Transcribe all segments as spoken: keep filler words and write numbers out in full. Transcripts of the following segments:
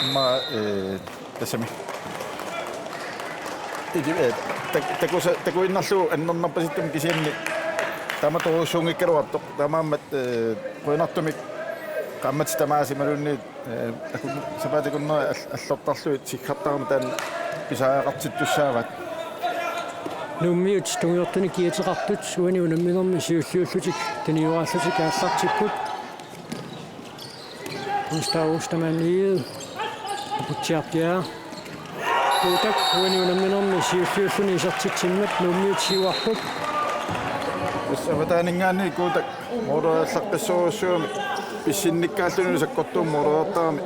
Immaqa, eh, tassami. Iti, eh, tak-, takusa-, takuinnarlugu annernerpasittumik kisianni taamatorujussuunngikkaluartoq. Taamaammat, eh, qujanartumik qaammatit tamaasa imaluunniit, eh, akun-, sapaatip akunneri all-, allortarlugit siggartarami taanna pisariaqartittussaavaat. Nuummiut tungujortunik kiateqartut uani unamminermi siulliullutik tunioraallutik aallartipput. Gustav Ostermann Egede, Aputsiaq Bjerre. Kuutak uani unamminermi siulliulluni isertitsimmat Nuummiut siuarput. Tassa avataaninngaanniit Kuutak måleriallaqqissorujussuugami pissinnikkaallunilu sakkortuumik måleriartarami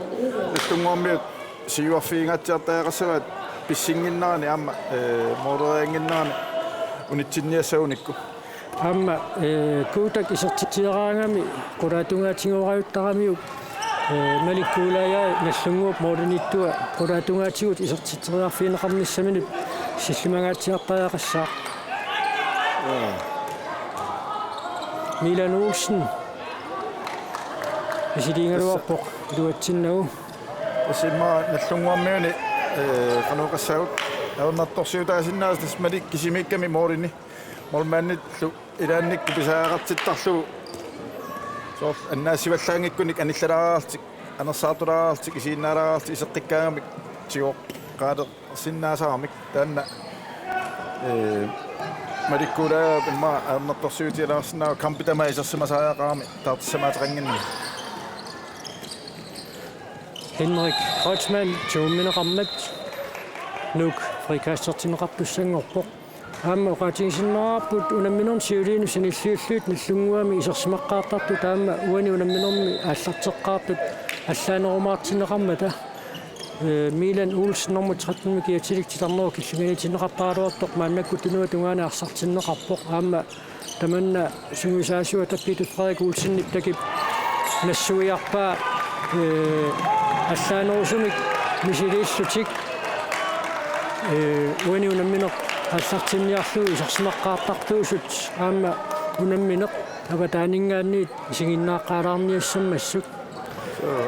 Nagdlunguarmiut siuarfigingaatsiartariaqassavaat pissinnginnerani aamma, eh, måleriannginnerani unitsinniassagunikku. Aamma, eh, Kuutak isertitsiaraangami qulaatungaatigoorajuttaramiuk, eh, Malik Kuulajai Nagdlunguup målimiittua qulaatungaatigut isertitseriarfigineqarnissaminut sillimangaatsiartariaqassaaq. Milan Olsen misiliigaluarpoq iluatsinnagu. Tassa immaqa Nagdlunguarmiuni, eh, qanoq oqassaagut, ajornartorsiutaasinnaasut tassa Malik kisimiikkami målini. Målmandillu ilaannikkut pisariaqartittarlugu. Soorlu annaassivallaanngikkunik anillalaaraltik, anersaartulaaraltik, isiginnaalaaraltik iseqqikkaangamik tigoqqaalersinnaasaramik. Taanna, eh, Malik Kuulajap immaqa ajornartorsiutigilaarsinnaavoq, kampit tamaat isersimasariaqarami taartissamaateqannginnami. Henrik Kreutzmann tuummineqarmat Nuuk frikastertinneqartussanngorpoq. Aamma oqaatigisinnaavarput unamminermi siuliini sanilliullutik Nagdlunguami isersimaqqaartartut aamma uani unamminermi aallarteqqaartut allaanerumaartinneqarmata. Eh, Milan Olsen nummer tretten-imik kiatilik titarnerup killinganiitinneqartaraluartoq maannakkut tunuata tungaanut arsartinneqarpoq. Aamma tamanna sungiusaasuata Peter Frederik Olsenip takip nassuiarpaa, eh, allaanerusumik misiliillutik, eh, uani unammineq aallartinniarlugu isersimaqqaartartuusut aamma unammineq avataaninngaanniit isiginnaaqqaalaarniassammassuk.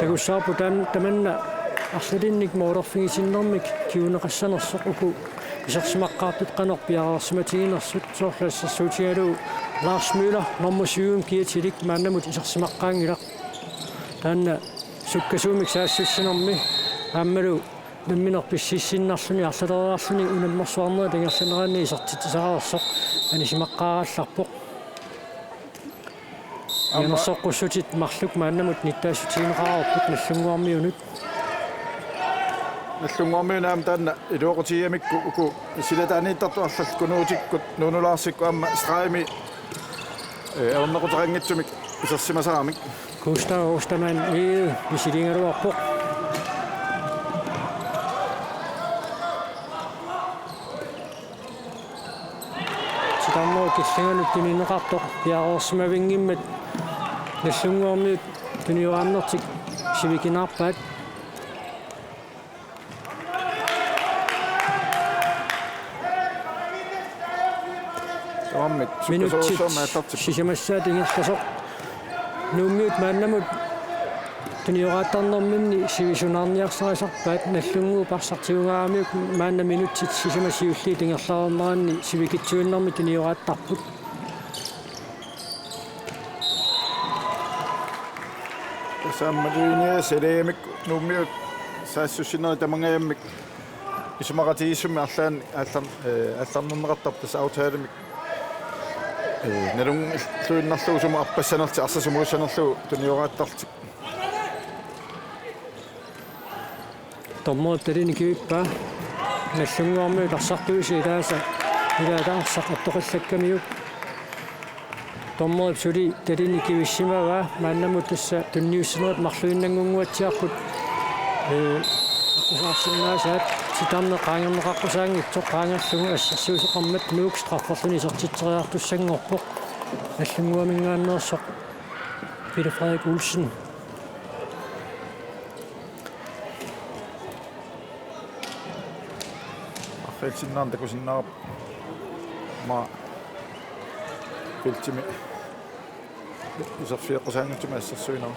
Takussavarput taan-, tamanna arlalinnik målerfigisinnermik kinguneqassanersoq uku isersimaqqaartut qanoq piareersimatiginersut, soorlu assersuutigalugu Lars Møller nummer syv-imik kiatilik maannamut isersimaqqaanngilaq. Taanna sukkasuumik saassussinermi aammalu nammineq pississinnarluni arlaleriarluni unammersuarnerit ingerlaneranni isertitsisariartoq anisimaqqaarallarpoq. Aamma inersoqqussutit marluk maannamut nittaassutigineqareerput Nagdlunguarmiunut. Nagdlunguarmiunut aamma taanna iluaqutigigamikku uku silataaniittartut arlallit Kunuutikkut, Nuunu Larsikkut aamma stregimi, eh, ajornaquteqanngitsumik isersimasaramik. Gustav Ostermann Egede misiliigaluarpoq. Titarnerup killinganut tunineqartoq piareersimavinngimmat Nagdlunguarmiut tunioraanertik sivikinaarpaat. Tamarmik minutsit sukkasoorsuarmik aallartippoq. Sisamassaat ingerlasoq. Nuummiut maannamut tunioraattarnerminni sivisunaarniarsarisarpaat, Nagdlunguup arsaq tigugaangamiuk maanna minutsit sisamat siulliit ingerlareerneranni sivikitsuinnarmik tunioraattarput. Tassa aamma linjea saligamikku Nuummiut saassussinerit tamangajammik isumaqatigiissummi arlaannik aallar-, eh, aallarnerneqartarput, tassa aftalemik, eh, nalunngilluinnarlugu sumut arpassanertik arsaq sumuussanerlugu tunioraattartik. Dommerip talini kivippaa. Nagdlunguarmiut arsartuisa ilaasa, ilaata arsaq attoqallakkamiuk. Dommerip suli talini kivissimavaa, maannamut tassa tunniussinerit marluinnanngunnguatsiarput, eh, aqqusaarsinnaasaat. Titarneq qaangerneqaqqusaanngitsoq qaangerlugu assersuusoqarmat Nuuk strafferluni isertitseriartussanngorpoq. Nagdlunguaminngaanneersoq Peter Frederik Olsen. Arriitsinnaarneq takusinnaavarput. Aamma feltimi iserfigiffigeqqusaassagutsigit assersuineq.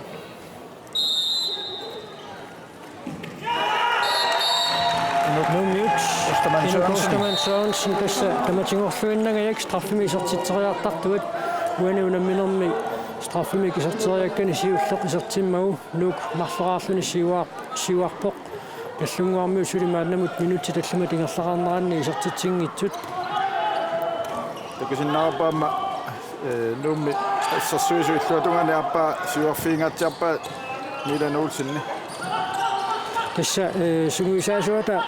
Anu Kustaman Sørensen tassa tamatigorluinnangajak straffemik isertitseriartartuat, uani unamminermi straffemik iserteriakkani siulleq isertimmagu Nuuk marloraarluni siuar-, siuarpoq. Nallunnguarmiut suli maannamut minutsit tallimat ingerlaqarneranni isertitsinngitsut. Takusinnaavarput aamma, eh, Nuummi assersuisut illuatungaani aappaa siuarfigingaatsiarpaat Milan Olsenip. Tassa, eh, sungiusaasuata, eh,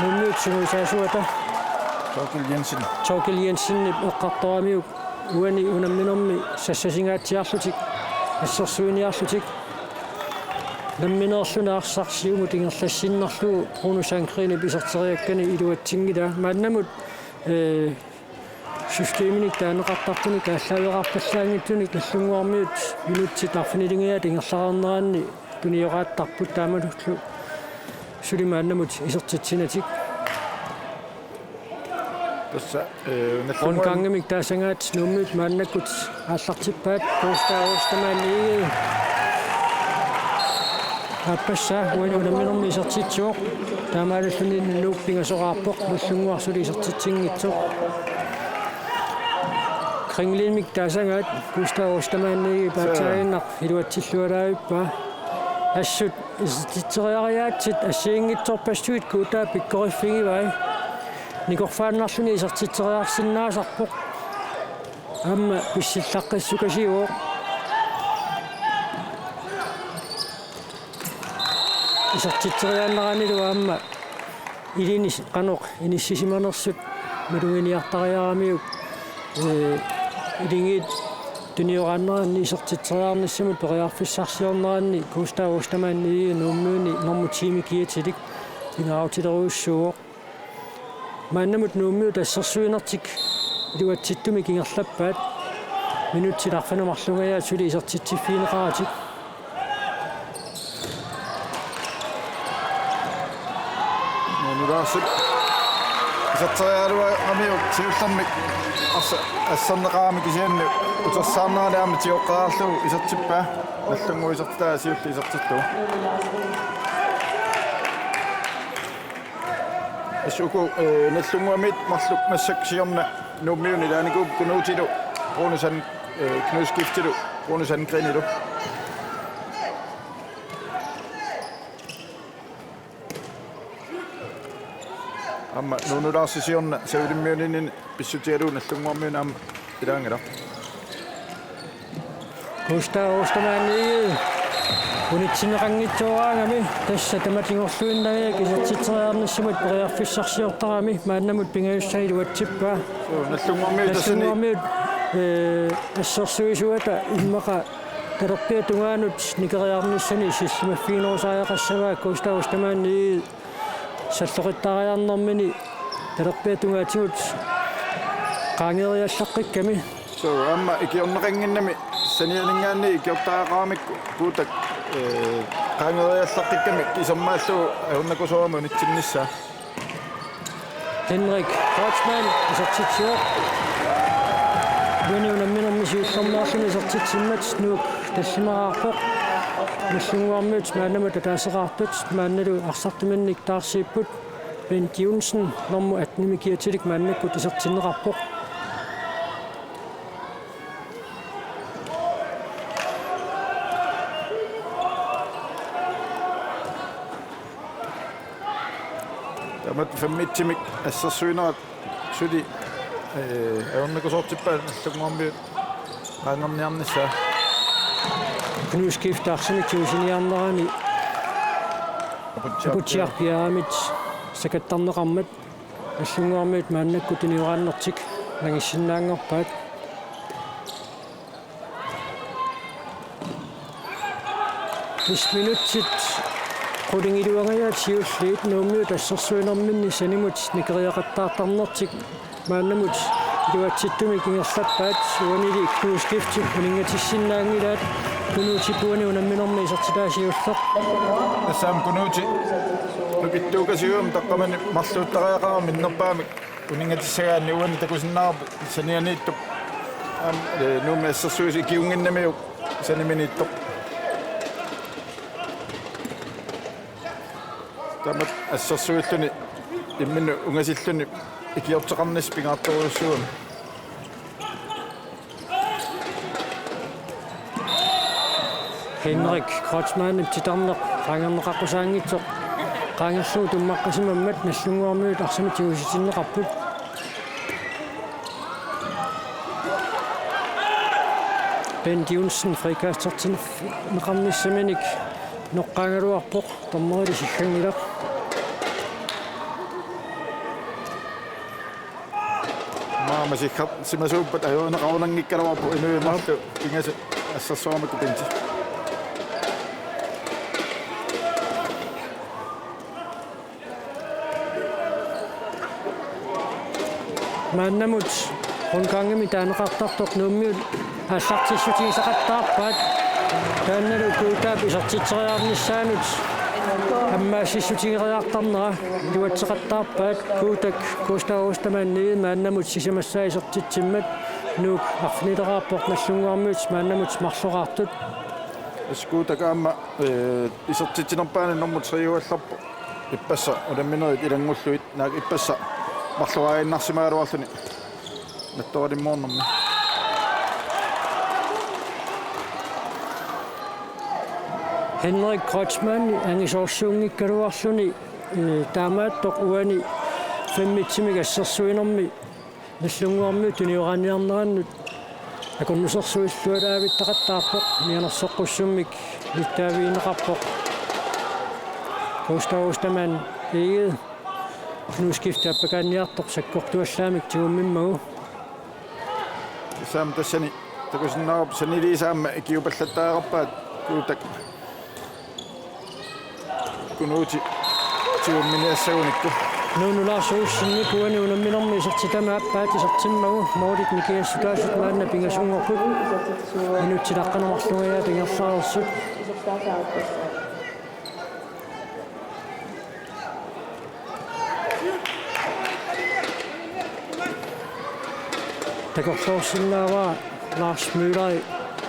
Nuummiut sungiusaasuata Thorkild Jensen. Thorkild Jensenip eqqartoramiuk uani unamminermi sassasingaatsiarlutik, assersuiniarlutik. Nammineerluni arsaq siumut ingerlassinnerlugu Bruno Sandgreenip iserteriakkani iluatsinngilaa. Maannamut, eh, systeminik taaneqartartunik aallaaveqarpallaanngitsunik Nallunnguarmiut minutsit arfinilinngiaat ingerlaqarneranni tunioraattarput taamatullu suli maannamut isertitsinatik. Tassa, eh, Nallunnguarmiut. Rundgangimik taasagaat Nuummiut maannakkut aallartippaat. Gustav Ostermann Egede aappassaa uani unamminermi isertitsivoq. Taamaalilluni Nuuk pingasoraarpoq, Nallunnguaq suli isertitsinngitsoq. Kringlimik taasagaat Gustav Ostermann Egede paatsaaginnaq iluatsillualaavippaa. Assut isertitseriariaatsit assigiinngitsorpassuit kuutaa pikkoriffigivai. Nikorfaannarluni isertitseriarsinnaasarpoq. Aamma pissillaqqissukasiuvoq. Isertitseriaannaranilu aamma ilinis qanoq inissisimanersut maluginiartariaramiuk, eh, iligiit tunioraanneranni isertitseriarnissamut periarfissarsiorneranni Gustav Ostermann Egede Nuummiuni normu ti-mi kiatilik pingaarutilerujussuuvoq. Maannamut Nuummiut assersuinertik iluatsittumik ingerlappaat. Minutsit arfineq-marlungajaat suli isertitsiffigineqaratik. Nuunu Larsip iserteriaraluaramiuk siullermik arsa-, asserneqarami kisianni utersaarnerani aamma tigoqqaarlugu isertippaa. Nallunnguaq isertitaa siulleq isertittugu. Tassa uku, eh, Nallunnguamiit marluk massakkut siorna Nuummiuni ilaanikuupput Knuutilu, Bruno Sand-, eh, Knud Skiftilu, Bruno Sandgrenilu. Aamma Nuunu Larsi siorna Savalimmiunini pissutigalugu Nallunnguarmiuni aamma ilaanngilaq. Gustav Ostermann Egede unitsinneqanngitsooraangami tassa tamatigorluinnangajak isertitseriarnissamut periarfissarsiortarami maannamut pingajussaa iluatsippaa. Suu, Nallunnguarmiut tassani. Nallunnguarmiut, eh, assersuisuata immaqa talerpiata tungaanut nikeriarnissani sillimaffiginerusariaqassavaat Gustav Ostermann Egede salloqittaariarnermini talerpiata tungaatigut qaangeeriallaqqikkami. Suu, aamma ikiorneqannginnami sanianinngaanniit ikiortariaqaramikku Kuutak, eh, qaangeeriallaqqikkami isermaallugu ajornakusoorami unitsinnissaa. Henrik Kreutzmann isertitsivoq. Uani unamminermi siullermeerluni isertitsimmat Nuuk tallimaraarpoq. Nallunnguarmiut maannamut ataaseqartut maannalu arsartuminnik taarsiipput. Bent Johnsen normu atten-imi kiatilik maannakkut isertinneqarpoq. Taamatut femmitsimik assersuinerat suli, eh, ajornakusoortippaat Nallunnguarmiut qaangerniarnissaa. Knud Skift arsamik tuusiniarnerani Aputsiaq Piaramit sakattarneqarmat Nallunnguarmiut maannakkut tunioraannertik nangissinnaanngorpaat. Tassa minutsit qulingiluangajaat siulliit Nuummiut assersuinerminni sanimut nikeriaqattaartarnertik maannamut iluatsittumik ingerlappaat, uanili Knud Skifti uninngatissinnaanngilaat. Knud Skifti uani unamminermi isertitaa siulleq. Tassami Knud Skifti nukittuukasiugami taqqamani marluuttariaqarami minnerpaamik uninngatissagaanni uani takusinnaavarput sanianiittoq. Aamma, eh, Nuummi assersuisut ikiunnginnamiuk saniminiittoq. Taamatut assersuilluni imminnut ungasilluni ikiorteqarnissaq pingaartorujussuugami. Henrik Kreutzmannip titarneq qaangerneqaqqusaanngitsoq qaangerlugu tummaqqasimammat Nagdlunguarmiut arsamik tigusitinneqarput. Bent Johnsen frikastertinneqarnissaminik noqqaagaluarpoq, dommerit isigganngilaq. Maama sikkarsimasuuppat ajuganeqarunanngikkaluarpoq inuit marluk pingasut assersuarmikku Bent. Maannamut rundgangimi taaneqartartoq Nuummiut aallartissutigisaqattaarpaat. Taannalu Guutap isertitseriarnissaanut ammaassissutigeriartarnera iluatseqattaarpaat. Guutak Gustav Ostermann Egede maannamut sisamassaa isertitsimmat Nuuk arfinileraarpoq Nagdlunguarmiut maannamut marloraartut. Tassa Guutak aamma, eh, isertitsinerpaani nummer tre-uallarpoq. Ippassaq unamminerit ilanngullugit, naak ippassaq marloriinnarsimagaluarluni nattoralimmoornermi. Henrik Kreutzmann angisoorsuunngikkaluarluni, eh, taamaattoq uani femmitsimik assersuinermi Nagdlunguarmiut tunioraanniarnerannut akornusersuilluarlaavittaqattaarpoq, mianersoqqussummik nittaavigineqarpoq. Gustav Ostermann Egede, Knuds Skifte appakaanniartoq sakkortuallaamik tigummimmagu. Tassami tassani takusinnaavarput saniliisa aamma ikiupallattariaqarpaat Guutak Knuuti tigumminiassagunikku. Nuunu Lars Olsenip uani unamminermi isertitami aappaat isertimmagu målit nikingassutaasut maanna pingasunngorput. Minutsit aqqaneq-marlungajaat ingerlareersut. Takorloorsinnaavara Lars Møller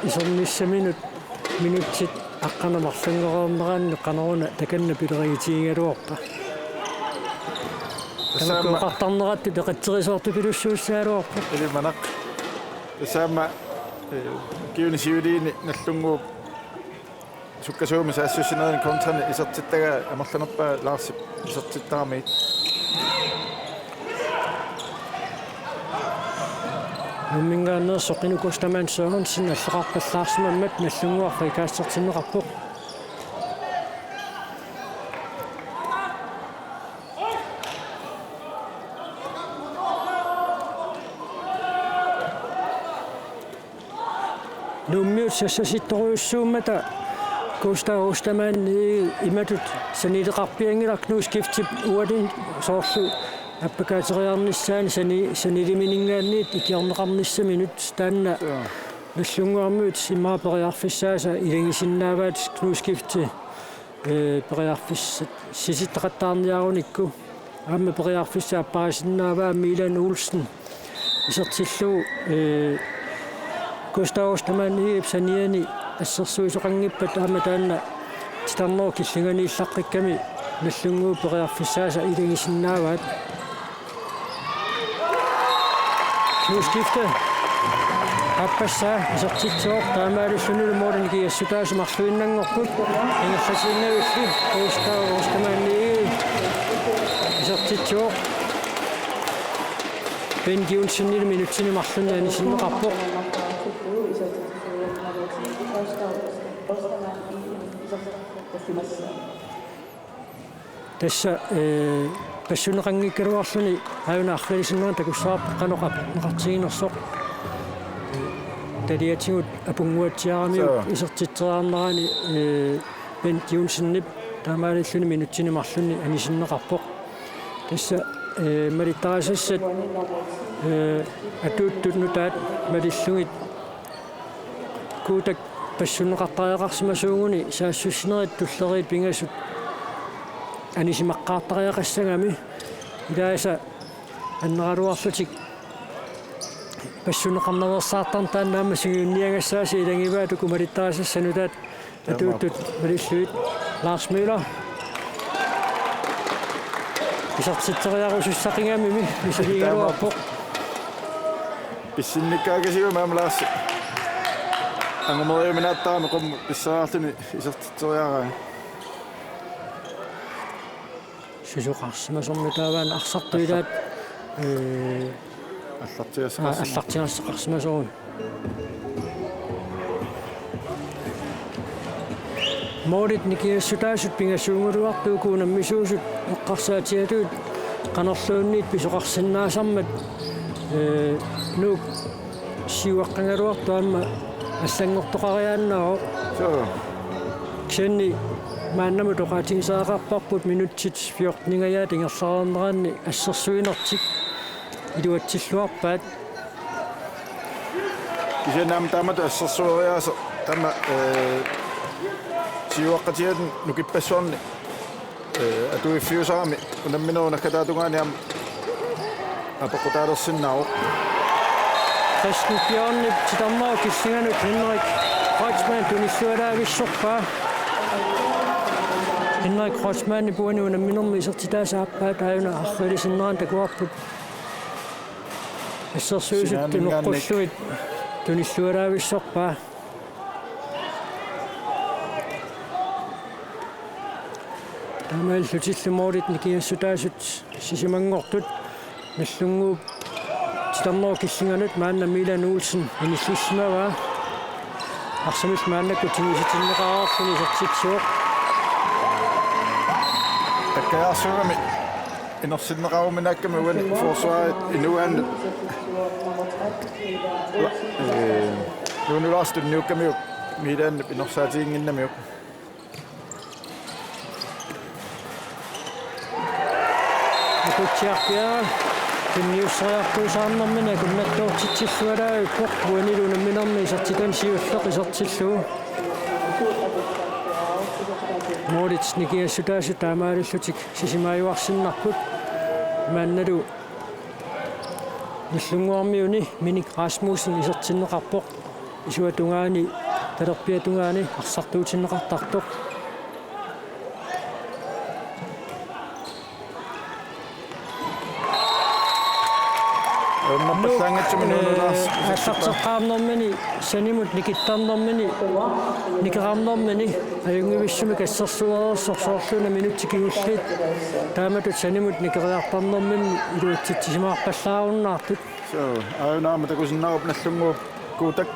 isernissaminut minutsit aqqaneq-marlunngoreerneranni qanoruna takanna pilerigitigigaluarpa. Tamakku oqartarnerattut eqatserisoortupilussuussagaluarpoq. Ilimanaq. Tassami, eh, ukiuni siuliini Nagdlunguup sukkasuumik saassussinerani kontrani isertittagai amerlanerpaat Larsip isertittaramigit. Nuumminngaanneersoq Qinnup Ostermann Sørensen alleqarpallaarsimammat Nagdlunguaq frikastertinneqarpoq. Nuummiut sassasittorujussuummata Gustav Ostermann imatut sanileqarpianngilaq Knuds Skiftip uani soorlu appakaateriarnissaani sani-, sanilimininngaanniit ikiorneqarnissaminut taanna. Joo. Nagdlunguarmiut immaqa periarfissaasa ilagisinnaavaat Knuds Skifte, eh, periarfissisittaqattaarniarunikku. Aamma periarfissaq apparisinnaavaa Milan Olsen isertillugu, eh, Gustav Ostermann Egedep saniani assersuisoqanngippat aamma taanna titarnerup killinganiillaqqikkami Nagdlunguup periarfissaasa ilagisinnaavaat. Knuds Skifte aappassaa isertitsivoq, taamaalillunilu målit nikingassutaasut marluinnanngorput. Ingerlatiinnavilli Gustav Ostermann Egede isertitsivoq. Bent Johnsenip minutsini marlunni anisinneqarpoq. Tassa, eh, passuneqanngikkaluarluni aajuna arriilisinnera takussavarput qanoq aporneqartiginersoq. Taliatigut apunnguatsiaramiuk. Suu. Isertitseriarnerani, eh, Bent Johnsenip taamaalilluni minutsini marlunni anisinneqarpoq. Tassa, eh, malittarisassat, eh, atuuttut nutaat malillugit Guutak passunneqartariaqarsimasuuguni saassussinerit tulleriit pingasut anisimaqqaartariaqassagami ilaasa anneraluarlutik passunneqarnaveersaartarneq taanna aamma sungiunniagassaasi ilagivaat uku malittarisassat nutaat atuuttut malillugit. Lars Møller. Isertitseriarusussaqigamimi misiliigaluarpoq. Pissinnikkaakasiugami aamma Lars. Angumeriuminaattarami qummut pissariarluni isertitseriaraanni. Susoqarsimasormi taavaana arsartuilaat, ee, Allartigassaqarsimasoq. Allartigassaqarsimasoq. Målit nikingassutaasut pingasuugaluartut uku unammisuusut eqqarsaatigalugit qanorluunniit pisoqarsinnaasarmat, ee, Nuuk siuaqqagaluartoq aamma allanngortoqariaannaavoq. Suu. Kisianni maannamut oqaatigisariaqarparput minutsit fjorteningajaat ingerlareerneranni assersuinertik iluatsilluarpaat. Kisianni aamma taamatut assersueriaaseq taama, ee, siuaqqatigalugit nukippassuarni, ee, atuiffiusarami unamminerup naggataata tungaani aamma apeqqutaalersinnaavoq. Kristian Bjørnip titarnerup killinganut Henrik Kreutzmann tunillualaavissorpaa. Henrik Kreutzmannip uani unamminermi isertitaasa aappaa taajuna arriilisinnerani takuarput. Assersuisut sinaaninngaanniit tunoqqullugit tunillualaavissorpaa. Taamaalillutillu målit nikingassutaasut sisamanngortut. Nagdlunguup titarnerup killinganut maanna Milan Olsen inillissimavaa. Arsamillu maannakkut tigusitsinneqareerluni isertitsivoq. Takkajaarsuugami inersinneqaruminaakkami uani forsvarip inuaannut. Ee, Nuunu Lars tunniukkamiuk Milanip inersaatiginnginnamiuk. Akutsiaq Bjerre tunniusseriartuusaarnermini akunnattoortitsillualaavippoq uanilu unamminermi isertitani siulleq isertillugu. Målit nikingassutaasut taamaalillutik sisamaajuarsinnarput. Maannalu Nagdlunguarmiuni Minik Rasmussen isertinneqarpoq. Isuata tungaani, talerpiata tungaani arsartuutinneqartartoq. Nuuk, ee, aallarteqqaarnermini, sanimut nikittarnermini, nikerarnermini, ajunngivissumik assersuereersoq soorluuna minutsit kingulliit taamatut sanimut nikeriartarnermini iluatsitsisimaarpallaarunnaartut. Suu, aajuna aamma takusinnaavarput Nagdlunguup Kuutak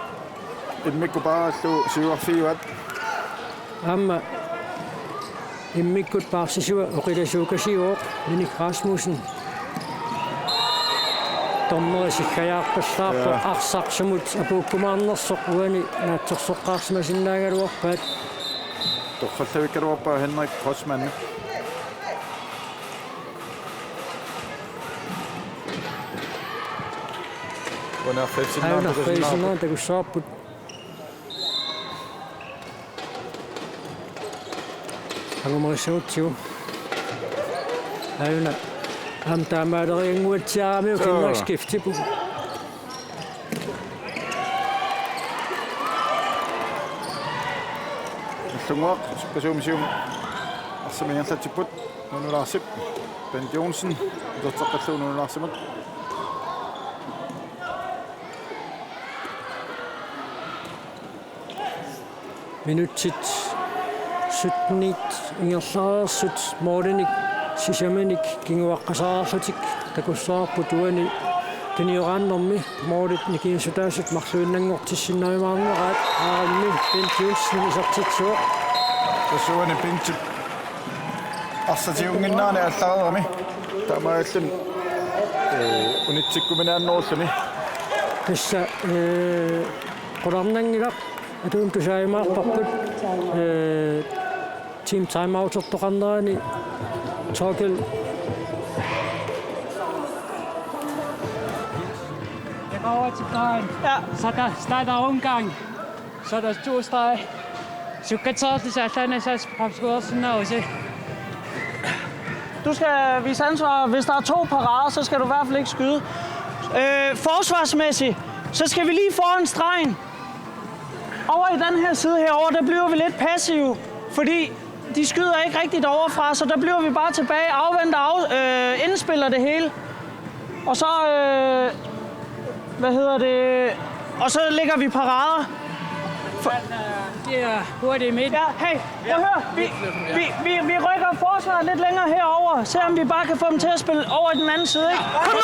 immikkut paarallugu siuarfigivaat. Aamma immikkut paarsisua oqilasuukasiuvoq Minik Rasmussen. Dommeri siggajaarpallaarpoq. Jaa. Arsaq sumut apuukkumaarnersoq uani naatsorsoqqaarsimasinnaagaluarpaat. Torrallavikkaluarpaa Henrik Kreutzmann. Uani arriitsinnaanera takusinnaarput. Takusaarput. Angumerissagutsigu. Aajuna aamma taamaaleriannguatsiaramiuk. Suu. Henrik skiftivoq. Nagdlunguaq sukkasuumik siumut arsamik ingerlatsipput. Nuunu Larsip, Bent Johnsen iserteqqillugu Nuunu Larsimut. Minutsit syttenit ingerlareersut målinik sisamanik kinguaqqasaarlutik takussavarput uani tunioraannermi målit nikingassutaasut marluinnanngortissinnaajumaareeraat. Aarimmi Bent Johnsen isertitsivoq. Tassa uani Bentip arsaq tigunnginnerani aallareerami. Taamaalilluni, ee, unitsikkuminaannerulluni. Tassa, ee, qularnanngilaq atuummik tusaajumaarparput, ee, team timeoutertoqarnerani Torkel. Jeg går over til døren. Ja. Så der starter omgang. Så er der to streg. Sukkatsaarsisa allaanasas papskuersinnausi. Du skal vise ansvar. Hvis der er to parader, så skal du i hvert fald ikke skyde. Øh, forsvarsmæssigt, så skal vi lige foran stregen. Over i den her side herover, der bliver vi lidt passive, fordi De skyder ikke rigtigt overfra, så der bliver vi bare tilbage, afventer, af, øh, indspiller det hele. Og så, øh, hvad hedder det, og så ligger vi parader. For... Det er hurtigt midt. Ja, hey, prøv at høre. Vi, vi, vi, vi rykker forsvaret lidt længere herover, se om vi bare kan få dem til at spille over i den anden side, ikke? Kom nu!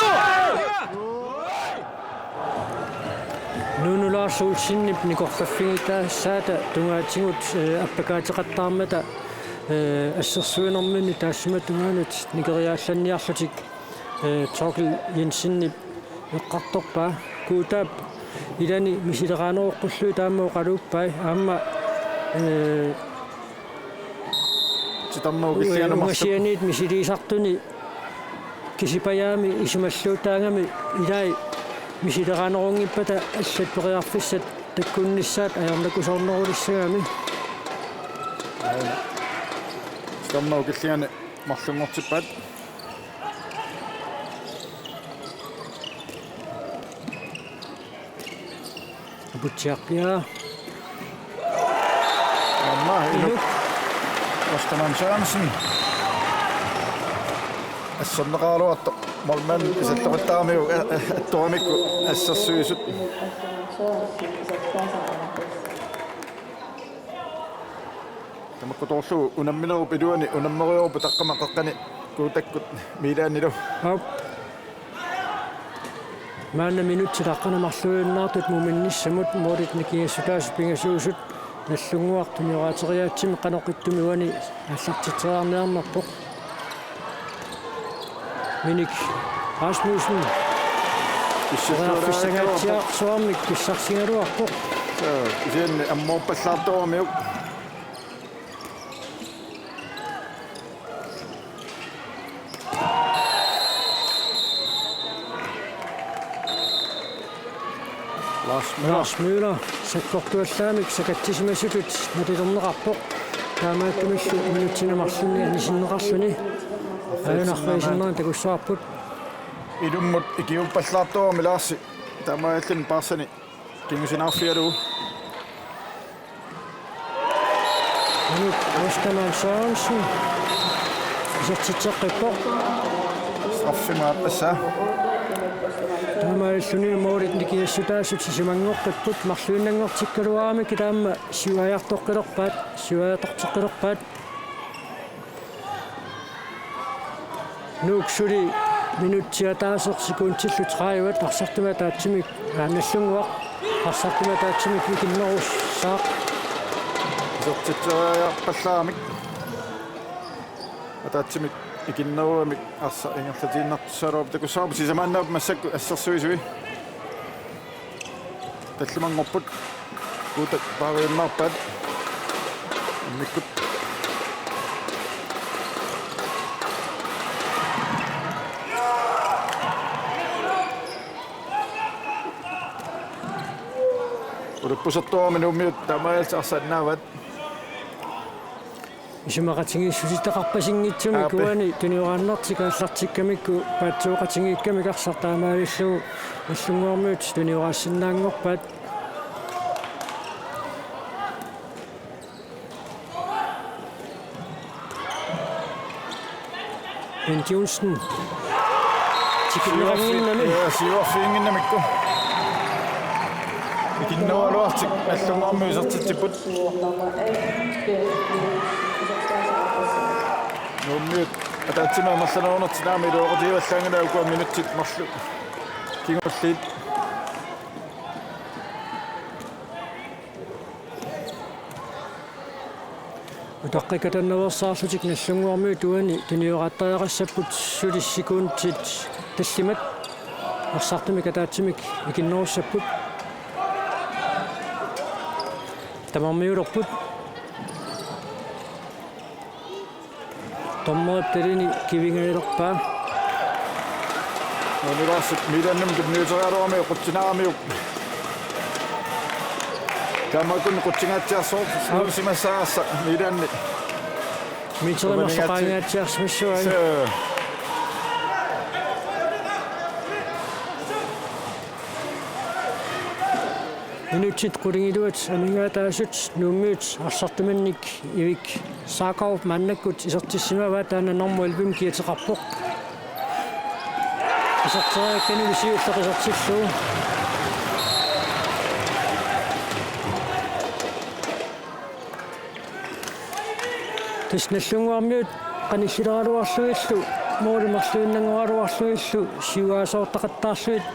Nuunu Lars Olsenip nikorfaffigitassaata tungaatigut, eh, appakaateqattaarmata, eh, assersuinerminni taassuma tungaanut nikeriaallanniarlutik, eh, Torkel Jensenip eqqartorpaa. Kuutaap ilani misileraaneroqqullui taama oqaluuppai aamma, eh, Titarnerup killianut marluk. Ungasianiit misiliisartuni Kisipajaami isumalluutaagami ilai misileraanerunngippat allat periarfissat takkunnissaat ajornakusoornerulissagami. Titarnerup killiani marlunngortippaat. Aputsiaq, ja. Aamma Inuk. Inuk. Ostermann Sørensen. Asserneqaraluartoq målmand isalloqattaaramiuk, eh, eh, attoramikku assersuisut. Tamakku toorlugu unamminerup iluani unammerujorup taqqama qaqqani Kuutakkut Milaanilu. Aap. Maanna minutsit taqqanit marluinnartut muminnissamut målit nikingassutaasut pingasuusut Nagdlunguaq tunioraateriaatsimik qanoq ittumik uani aallartitseriarniarnerpoq. Minik Rasmussen. Periarfissangaatsiarsuarmik pissarsigaluarpoq. Kisianni ammoorpallaartoramiuk. Lars Møller. Lars Møller sakkortuallaamik sakatsisimasutut nalilerneqarpoq. Taamaattumillu minutsini marlunni anisinneqarluni. Ajunarfigisinnerani takussavarput. Ilummut ikiuppallaartorami Larsi. Taamaalilluni paarsani kingusinaarfigalugu. Inuk Ostermann Sørensen. Isertitseqqippoq. Straffimut aappassaa. Taamaalilluni målit nikingassutaasut sisamanngoqqipput marluinnanngortikkaluaramik taama siuariartoqqilerpaat, siuariartorteqqilerpaat. Nuuk suli minutsit ataaseq sekundillu tredive arsartumik ataatsimik, aa, Nagdlunguaq arsartumik ataatsimik ikinnerussaaq. Isertitseriarpallaaramik. Ataatsimik ikinneruamik arsaq ingerlatiinnartussaagaluarpoq takussavarput sisamaannaavoq massakkut assersuisui. Tallimanngorput. Kuutak paariunnaarpaat. Immikkut. Ulappusertuarami Nuummiut taamaalillutik arsaq annaavaat. Isumaqatigiissutitaqarpasinngitsumik. Aap. Uani tunioraannartik aallartikkamikku paatsooqatigiikkamik arsaq taamaalillugu Nagdlunguarmiut tunioraasinnaanngorpaat. Bent Johnsen. Tikinneqannginnami. Ja, siuarfiginnginnamikku. Ikinnerugaluartik Nagdlunguarmiut isertitsipput. Nuummiut ataatsimik amerlanerunertik taama iluaqutigivallaanngilaat ukua minutsit marluk kingulliit. Utaqqikatannaveersaarlutik Nagdlunguarmiut uani tunioraattariaqassapput suli sekundit tallimat arsartumik ataatsimik ikinnerussapput. Tamarmiulerput. Dommerip talini kivingajalerpaa. Nuummiut arsaq Milaanimut tunniuteriaraluaramiuk qutsinaaramiuk. Taamaakkunni qutsingaatsiarsuarsimassaaq arsaq Milaani. Miterimik soqaangaatsiarsimassuaat. Suu. Minutsit qulingiluat amigaataasut Nuummiut arsartuminnik Ivik Saakov maannakkut isertissimavaa, taanna normu elleve-mik kiateqarpoq. Iserteriakkani siulleq isertillugu. Tassa Nagdlunguarmiut qanillileraluarlugillu, måli marluinnanngoraluarlugillu, siuaasoortaqattaarlugit,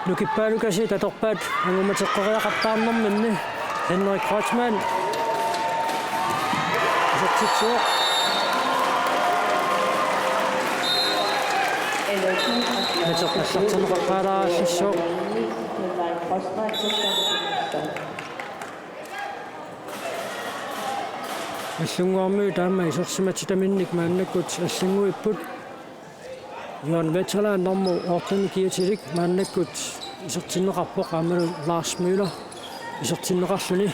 nukippaalukasiit atorpaat angumateqqeriaqattaarnerminni. Henrik Kreutzmann. Isertitsivoq. Naterpallartinneqaqqaalaarallassaaq. Nagdlunguarmiut aamma isersimatitaminnik maannakkut allannguipput. Jørgen Vesterland normu otte-mi kiatilik maannakkut isertinneqarpoq, aammalu Lars Møller isertinneqarluni.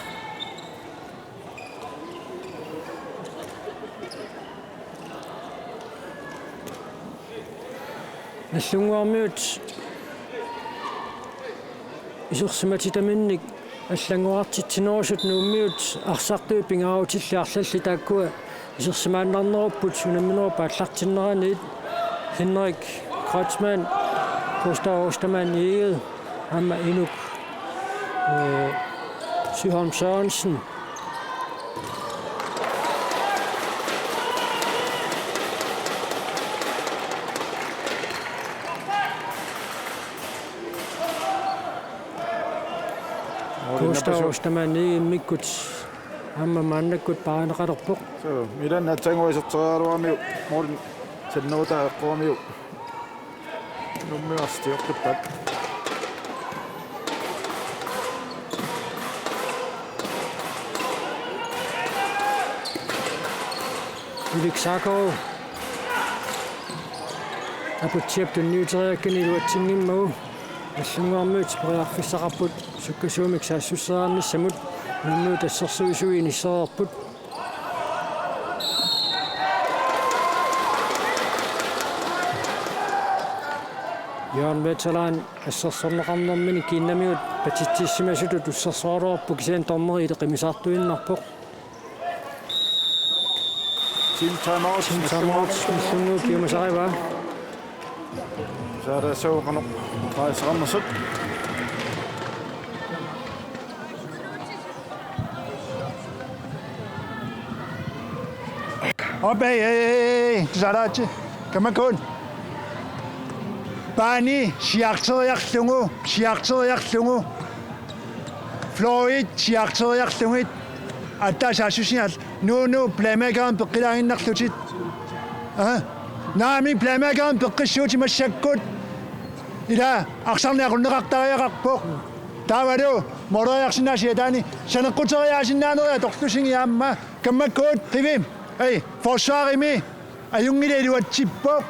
Nagdlunguarmiut isersimatitaminnik allanngorartitsinerusut Nuummiut arsartui pingaarutillit arlallit taakkua isersimaannarnerupput unamminerup aallartinneraniit. Henrik Kreutzmann, Gustav Ostermann Egede, aamma Inuk, øh, Søholm Sørensen. Gustav Ostermann Egede immikkut aamma maannakkut paarineqalerpoq. So, Milan aatsaannguaq iserteriaraluaramiuk, måli sannerutaa eqqoramiuk. Nuummiut arsartioqqippaat. Ivik Saakov. Aputsiap tunniuteriakkani iluatsinngimmagu. Nagdlunguarmiut periarfissaqarput sukkasuumik saassusseriarnissamut, Nuummiut assersuisui inissereerput. Jørgen Vesterland assersorneqarnermini kiinnamigut patitsissimasutut ussersoraluarpoq, kisianni dommeri iliqimisaartuinnarpoq. Team timeout. Team timeout. Nagdlunguup piumasarivaa. Saara sooqanoq paasisaqarnersut. Op, ei, ei, ei, ei, tusaraatit. Kammakkuut. Paani, siarteriarlugu, siarteriarlugu. Florit, siarteriarlugit. Aatsaat saassussigaat. Nuunu, playmakerimik peqqilaaginnarlutit. Aa? Naamik, playmakerimik peqqissuutit massakkut. Ila, arsarneq aqunneqartariaqarpoq. Taavalu, måleriarsinnaasut ataani, saneqquteriaasinnaanerit atorlusigit aamma. Kammakkuut, qivi. Ei, forsvarimi. Ajunngilaq, iluatsippoq.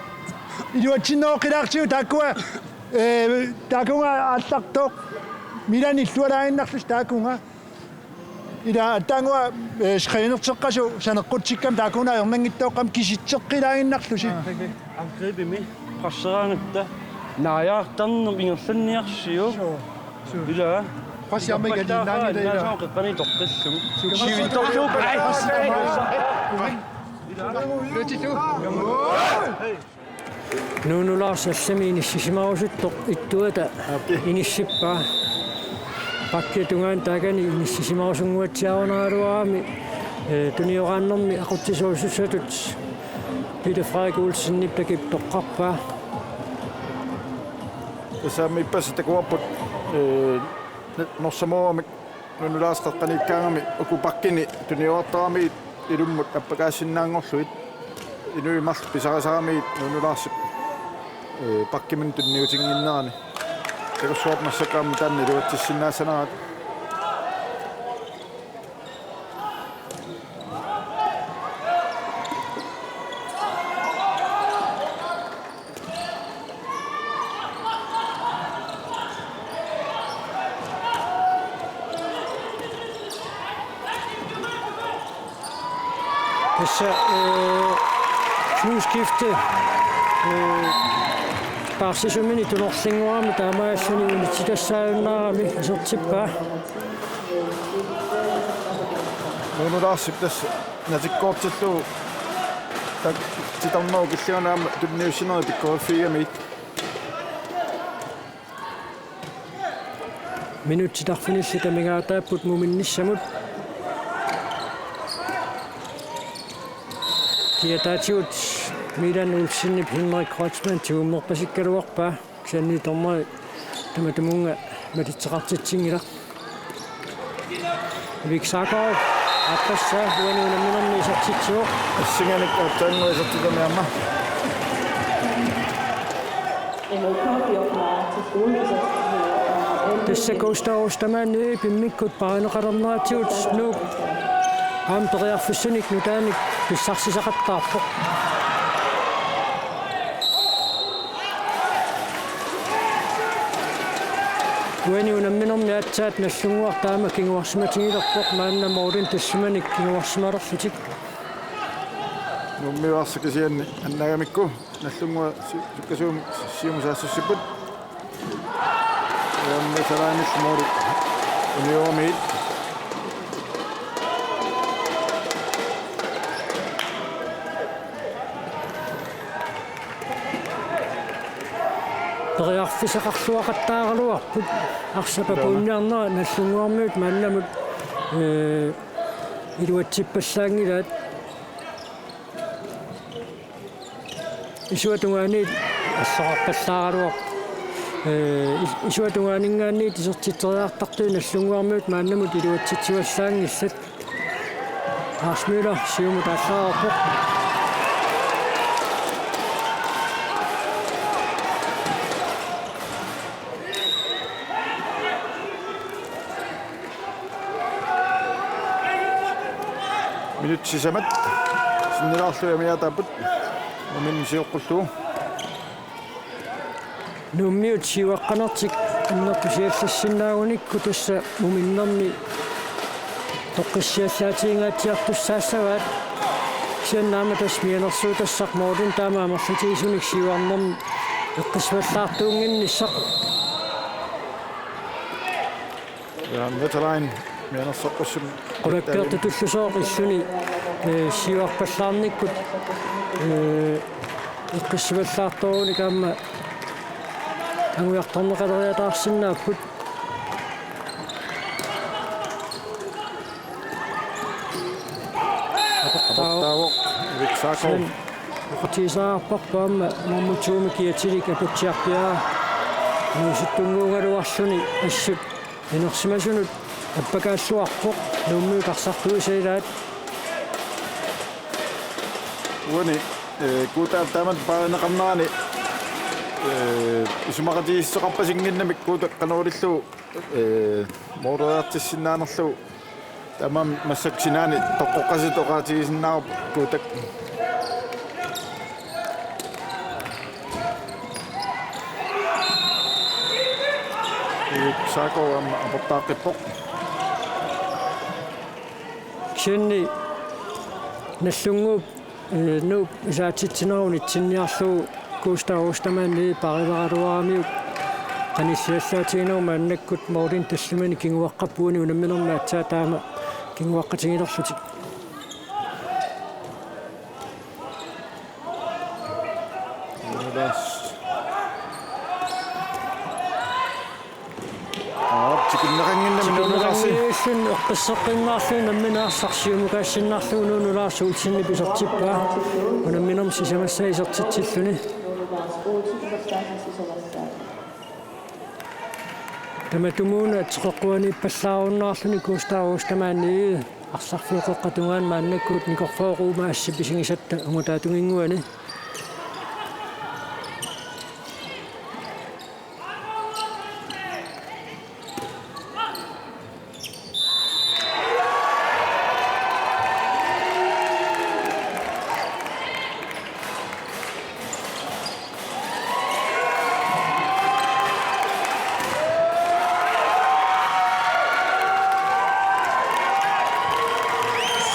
Iluatsinneroqqilaartigu taakkua, ee, taakkununnga aallartoq. Milan illualaaginnarlusi taakkununnga. Ila aatsaannguaq, ee, screenerteqqasoq saneqqutsikkami taakkununnga ajornanngitsooqqami kisitseqqilaaginnarlusi. Angribimi presseraangatta. Naajaartarneq ingerlanniarsiuk. Suu. Ila. Pressiarmik aliinnaanngilaq ila. Naasooq qeqqani toqqillugu. Suu. Sivitsorlugu. Nuunu Lars allami inissisimarusuttoq ittuata inissippaa. Pakkia tungaanut taakani inissisimarusunnguatsiarunaraluarami, ee, tunioraannermi aqutsisuusussatut Peter Frederik Olsenip takip toqqarpaa. Tassami ippassaq takuarput, ee, Norsamoorami Nuunu Lars qeqqaniikkaangami uku pakkini tuniorartaramigit ilummut appakaassinnaanngorlugit, inuit marluk pisarisaramigit Nuunu Larsip, ee, pakkiminnut tunniutinnginnerani. Takussuarput massakkut aamma taanna iluatsissinnaassaneraat. Tassa, øh, flyskifte, øh, Paarsisumini tunorlinnguarami taamaalilluni unitsitassaajunnaarami isertippaa. Nuunu Larsip tassa natikkoortillugu tak-, titarnerup killinganut aamma tunniussinerit pikkoriffigigamigit. Minutsit arfinillit amigaataapput muminnissamut. Kiataatigut Milan Olsenip Henrik Kreutzmann tigummerpasikkaluarpaa. Kisianni dommeri tamatumunnga matitseqartitsinngilaq. Ivik Sarkov aappassaa uani unamminermi isertitsivoq. Assinganik aatsaannguaq isertitami aamma. Tassa Gustav Ostermann pimmikkullu paarineqalerneratigut Nuuk aamma periarfissanik nutaanik pissarsisaqattaarpoq. Uani unamminermi aatsaat Nagdlunguaq taama kinguarsimatigilerpoq, maanna Morten Tessumanik kinguarsimalerlutik. Nuummiut arsaq kisianni annagamikku Nagdlunguaq si-, sukkasuumik siumut saassussipput. Aamma Salaanit moori unioramigit. Periarfissaqarluaqattaaraluarput arsap apuunniarnera Nagdlunguarmiut maannamut, ee, iluatsippallaanngilaat. Isuata tungaaniit assoqarpallaaraluarpoq. Ee, is-, isuata tungaaninngaanniit isertitseriartartut Nagdlunguarmiut maannamut iluatsitsivallaanngillat. Lars Møller siumut aallaareerpoq. Minutsit sisamat sinnilaarlugit amigaataapput. Muminneq sioqqullugu. Nuummiut siuaqqanertik annertusiallassinnaagunikku tassa muminnermi toqqissiallaatiginngitsiartussaassavaat. Kisianni aamma tassa mianersuutassaq Morten taama amerlatigisunik siuarnermi eqqissavallaartuunnginnissaq. Ja, Veteran mianersoqqussummik. Qulakkeertutullusooq illuni, ee, siuarpallaarnikkut, ee, eqqissavallaartoorunik aamma angujartorneqaleriataarsinnaapput. Aportaavoq Ivik Sarkov. Kisianni oqaatigisaarparput aamma nummer to-mi kiatilik Aputsiaq Piara. Inuusuttunnguugaluarluni assut inersimasunut appakaalluarpoq, Nuummiut arsartuisa ilaat. Uani, ee, Guuta taamatut paarineqarnerani, ee, isumaqatigiissuteqarpasinngimmat Guuta qanoq ilillugu, ee, mooriartissinnaanerlugu. Tamanna massakkut sinaani toqqoqqasutut oqaatigisinnaavarput Guutak. Ivik Sarkov aamma aportaaqqippoq. Kisianni Nagdlunguup, ee, Nuup isertitsinerup unitsinniarlugu Gustav Ostermann paarivaraluaramiuk qanilliallaatiginerup maannakkut Morten Tessumanik kinguaqqappoq, uani unamminermi aatsaat taama kinguaqqatigilerlutik. Aap, tikinneqannginnami Nuunu Larsi. Tikinneqannginnami eqqisseqqinnaarlugu nammineq arsaq siumukaassinnaarlugu Nuunu Lars Olsenip isertippaa. Unamminermi sisamassaa isertitsilluni. Tamatumuuna teqeqquaniippallaarunnaarluni Gustav Ostermann arsarfiup qeqqata tungaanut maannakkut nikorfaq uumaassi pisigisatta ungutaatunginnguani.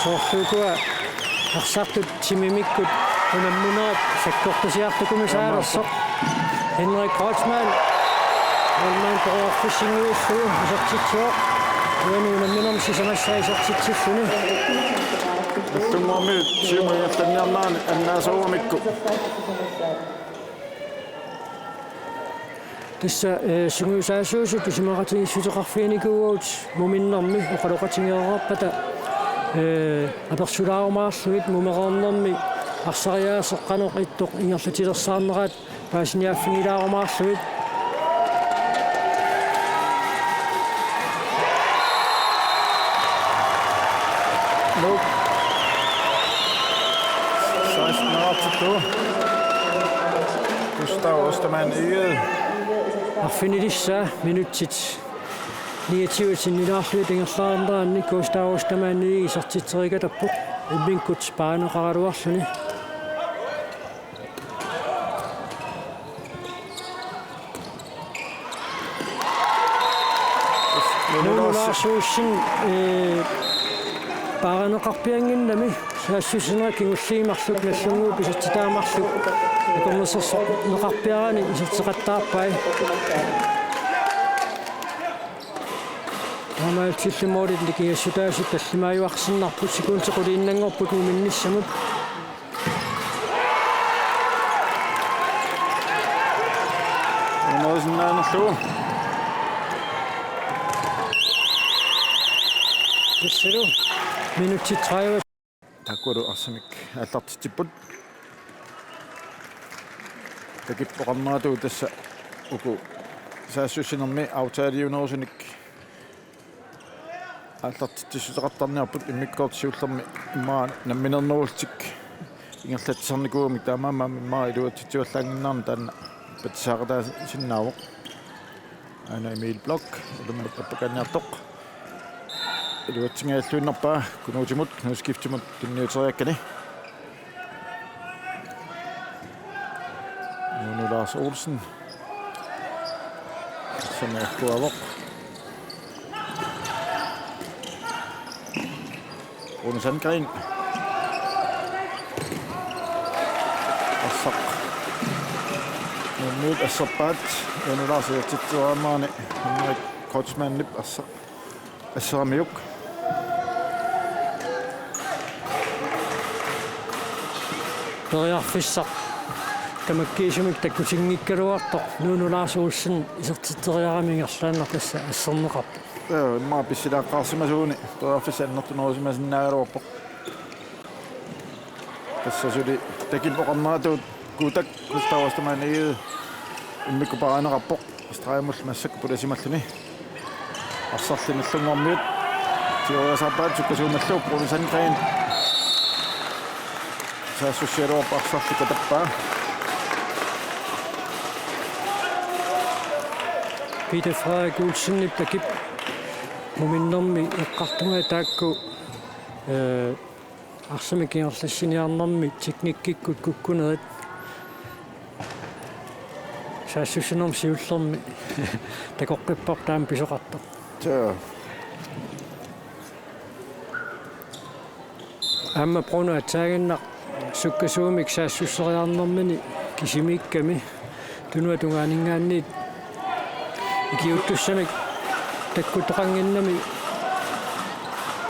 Soorlu ukua arsartut timimikkut unamminerat sakkortusiartukumisaalersoq. Henrik Kreutzmann. Målmand periarfissinngillugu isertitsivoq. Uani unamminermi sisamassaa isertitsilluni. Nallunnguarmiut siumut ingerlanniarneranni annaasorugamikku. Tassa, eh, sungiusaasuusut isumaqatigiissuteqarfiginikuuagut muminnermi oqaloqatigereerpata, eh, apersulaarumaarlugit mumereernermi arsariaaseq qanoq ittoq ingerlatilersaarneraat paasiniaaffigilaarumaarsugit. Nuuk. Seksten artitu. Gustav Ostermann Egede. Arfinilissaa minutsit niogtyve sinnilaarlugit ingerlaarneranni Gustav Ostermann Egede isertitseriikatappoq immikkut paaneqaraluarluni. Nuunu Lars Olsen, eh, paarineqarpiannginnami saassussineq kingulliit marluk Nagdlunguup isertitaa marluk akornusersorneqarpiarani iserteqattaarpai. Taamaalilluni målit nikingassutaasut tallimaajuarsinnarput sekundit quliinnanngorput muminnissamut. Unoisinnaanerlugu. Tassalu minutsit tredive. Taakkulu arsamik aallartitsipput. Takip oqarneratuut tassa uku saassussinermi aftaliunerusunik aallartitsissuteqartarniarput immikkoortoq siullermi immaqa namminernerullutik ingerlatsisarnikuugamik taamaammat immaqa iluatsitsivallaannginnami taanna patsisaaqataasinnaavoq. Aana Emil Bloch, ullumimut appakaanniartoq. Iluatsingajalluinnarpaa Kunuutimut, Knuds Skiftemut tunniuteriakkani. Nuunu Lars Olsen. Samerkuavoq. Rune Sandgreen. Arsaq. Nuummiut asserpaat. Nuunu Lars isertitseriarnerani Henrik Kreutzmannip arsaq. Asseramiuk. Periarfissaq tamakkiisumik takkutinngikkaluartoq Nuunu Lars Olsen isertitseriarami ingerlaannaq tassa asserneqarpoq. Joo, immaqa pissilaaqqaarsimasuuguni periarfissaq annertunerusimasinnaagaluarpoq. Tassa suli Takip oqarneratuut Kuutak Gustav Ostermann Egede immikkut paarineqarpoq. Stregimullu massakkut pulasimalluni. Arsarli Nallunnguarmiut. Tigoriasaarpaat sukkasuumillu Rune Sandgreen. Saassussigaluarpoq arsarli katappaa. Peter Frederik Olsenip Takip muminnermi eqqartugai taakku, eh, arsamik ingerlassiniarnermi teknikkikkut kukkunerit saassussinermi siullermi takoqqipparput taama pisoqartoq. Joo. Aamma Bruno atsaaginnaq sukkasuumik saassusseriarnermini kisimiikkami tunuata tungaaninngaanniit ikiuuttussamik takkutoqannginnami